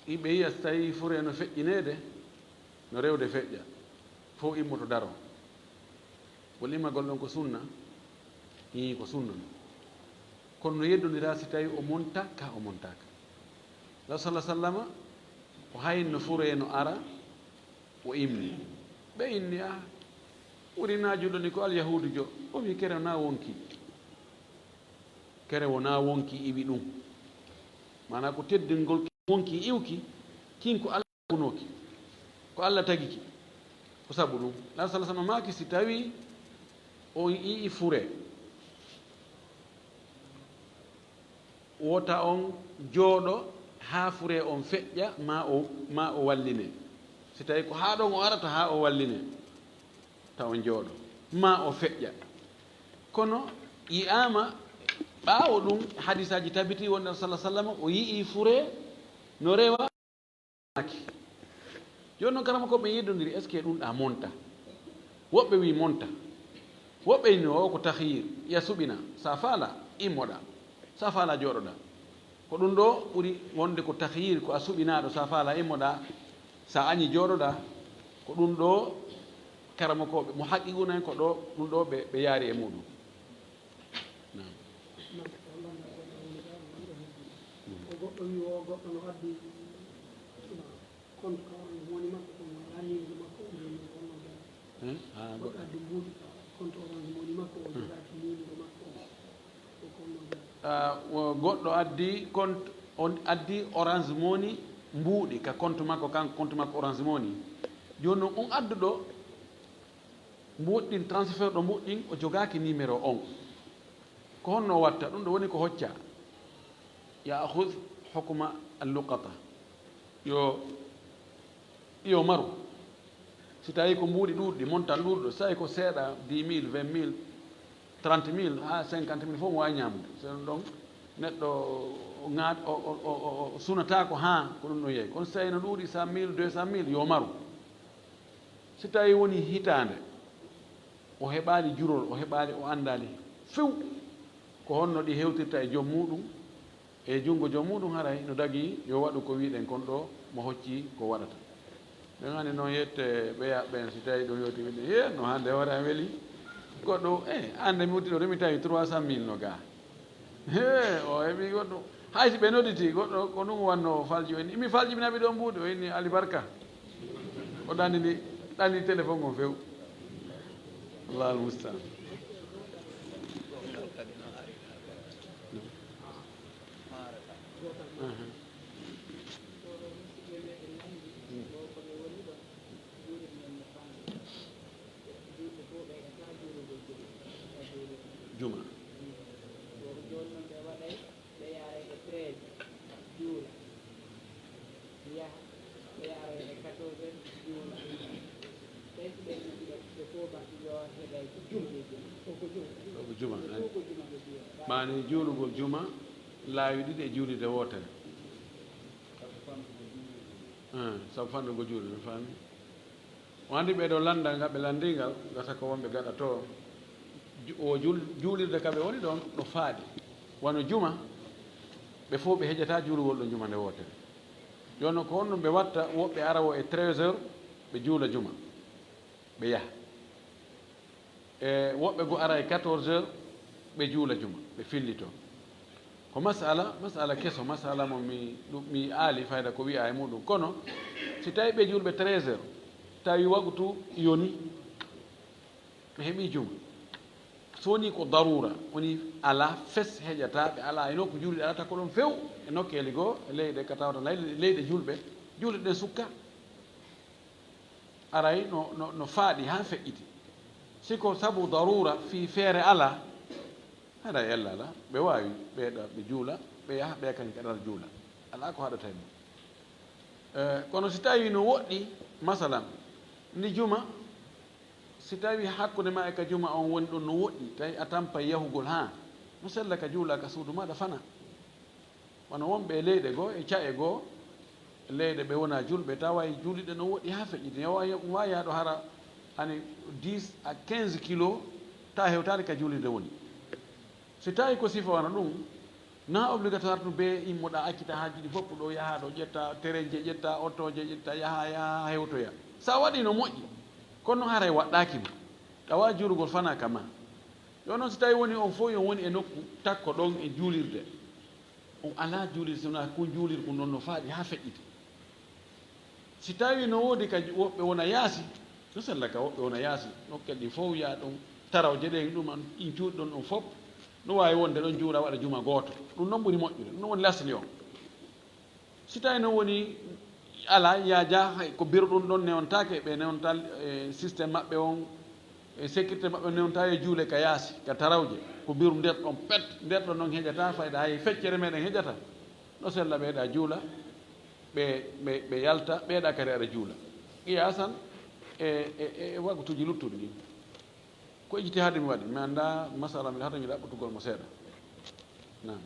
iɓe yi'a si tawi fure no feƴƴineede, no rewde feƴƴa, fof immoto daro. Wol immagol ɗon ko sunna? Ii, ko sunna. Kono no yeddondira si tawi o monta ka o montaaka. Law sallallahu alaihi wasallama, o hayno fure no ara, o immi. Ɓe inni, "Ah, ɓuri na juɗo ni ko alyahudu jo." O wi, "Kere na wonki. Kere wona wonki iwi ɗum." Maana ko teddingol wonki iwki, kin ko Allah wonooki. Ko Allah tagiki. Ko sabu ɗum. Law sallallahu alaihi wasallama maaki si tawi on ii fure. Wota on jooɗo haa fure on feƴƴa, ma o, ma o walline. Si tawi ko haa ɗon o arata haa o walline, ta on jooɗo, ma o feƴƴa. Kono yi'aama ɓaawo ɗum, hadisaaji tabiti wonde sallallahu alaihi wasallam o yi'i fure no rewa. Jooni noon, karama ko ɓe yeddondiri, est-ce que ɗum ɗa monta? Woɓɓe wi monta. Woɓɓe inni o ko tahyir, ya suɓina, sa faala, immoɗa. Sa faala, jooɗoɗa. Ko ɗum ɗo ɓuri wonde ko tahyir, ko a suɓinaaɗo, sa faala, immoɗa. Sa añi, jooɗoɗa. Ko ɗum ɗo karamokooɓe, mo haqiquna en ko ɗo, ɗum ɗo ɓe, ɓe yaari e muɗum. Naam. Ko goɗɗo wi o goɗɗo no addi compte ka Orange Money makko, kono alaa numéro makko, o jooni o honno jaara? Eh? Ah, goɗɗo addi mbuuɗi ka compte Orange Money makko, o jogaaki numéro makko, o honno jaara? Ah, wo goɗɗo addi compte, on addi Orange Money mbuuɗi ka compte makko, kan compte makko Orange Money. Jooni noon, on adduɗo mbuuɗi ɗin, transfert ɗo mbuuɗi ɗin, o jogaaki numéro on. Ko honno o watta? Ɗum ɗo woni ko hocca. Ya'khudh hukma al-luqata. Yo, yo maru. Si tawi ko mbuuɗi ɗuuɗɗi, montant ɗuuɗɗo, si tawi ko seeɗa, dix mille, vingt mille, trente mille, haa cinquante mille, fof mo waawi ñaamude. So ɗum ɗon, neɗɗo o ŋaat-, o, o, o, o, o sunataako haa ko ɗum ɗon yehi. Kono si tawi no ɗuuɗi cent mille, deux cent mille, yo maru. Si tawi woni hitaande, o heɓaali jurol, o heɓaali, o anndaali few ko honno ɗi hewtirta e joom muuɗum, e junngo joom muuɗum, haray no dagii yo waɗu ko wi'ɗen kon ɗo, mo hocci ko waɗata. Ɓen anndi noon yette ɓeya ɓen, si tawi ɗum yewti, wi'de, "He, no hannde hoore am weli." Goɗɗo, "Eh, hannde mi udditi ɗo, mi tawi trois cent mille no gaa." He, o heɓi goɗɗo. Hay si ɓe nodditi goɗɗo, ko ɗum wannoo falji, o inni, "Mi falji, mi naɓi ɗo mbuuɗi," o inni, "Ali barka." O ɗannini, ɗannini téléphone on few. Allahu mustaan. Aha. Juma. Ko juma, eh. Maani juulugol juma laawi ɗiɗi e juulirde wootere. Eh, sabu fanɗugo juulirde, mi faami. O anndi ɓee ɗoo lanndal ngal ɓe lanndii ngal, gasa ko wonɓe gaɗa to. Ju-, o jul-, juulirde ka ɓe woni ɗon no faaɗi. Wano juma, ɓe fof ɓe heƴata juulugol ɗon juma nde wootere. Jooni ko honɗum ɓe watta? Woɓɓe ara wo e treize heures, ɓe juula juma, ɓe yaha. E woɓɓe goo ara e quatorze heures, ɓe juula juma, ɓe fillito. Ko masala, masala keso, masala mo mi, ɗum mi aali fayda ko wi'a e muɗum. Kono si tawi ɓe juulɓe treize heures, tawi waktu yoni, ɓe heɓi juma. So woni ko darura, woni ala fes heƴata ɓe, ala e nokku juulɓe alata ko ɗon few, e nokkeeli goo, e leyɗe ka tawata ley-, leyɗe juulɓe, juulɗe ɗen sukka. Aray no, no, no faaɗi haa feƴƴiti. Si ko sabu darura fii feere ala, haɗa ella ala, ɓe waawi ɓeeɗa ɓe juula, ɓe yaha, ɓe kañ kaɗal juula. Alaa ko haɗata e mum. Eh, kono si tawi no woɗɗi, masalan, ndi juma, si tawi hakkunde ma e ka juma on woni ɗon no woɗɗi, tawi a tampay yahugol haa, no sella ka juula ka suudu maaɗa fana. Wano wonɓe e leyɗe goo, e ca'e goo, leyɗe ɓe wona julɓe, tawa e juulɗe no woɗɗi haa feƴƴiti. Ne waawi, waawi yaado hara ani dix à quinze kilos, ta hewtaade ka juulirde woni. Si tawi ko sifa wano ɗum, na obligatoire ɗum be immoɗa accita haajuuji fof ɗo yaha ɗo ƴetta terenje, ƴetta otoje, ƴetta yaha, yaha hewtoya. Sa waɗi no moƴƴi, kono haray waɗɗaaki ma. Ɗawa juulugol fana ka ma. Yo noon si tawi woni on fof on woni e nokku takko ɗon e juulirde. On alaa juulirde, si wonaa kun juulirde kun ɗon no faaɗi haa feƴƴiti. Si tawi no woodi ka woɓɓe wona yaasi, no sella ka woɓɓe wona yaasi, nokkel ɗin fof yaa ɗon, tarawje ɗen ɗum an, ɗin cuuɗi ɗon ɗon fof, no waawi wonde ɗon juula waɗa juma gooto. Ɗum noon ɓuri moƴƴude, ɗum noon woni lasli on. Si tawi no woni alaa, yaa jaa, hay ko biro ɗum ɗon newntaake, ɓe newntal, e système maɓɓe on, e sécurité maɓɓe newnta e juule ka yaasi, ka tarawje, ko biru nder ɗon pet, nder ɗon noon heƴata fayda, hay feccere meɗen heƴata. No sella ɓeeɗa juula, ɓe, ɓe, ɓe yalta, ɓeeɗa kadi aɗa juula. Qiyasan e, e, e waktuuji luttuɗi ɗin. Ko ijtihaadi mi waɗi, mi anndaa masala, mi hata mi ɗaɓɓutugol mo seeɗa. Naam.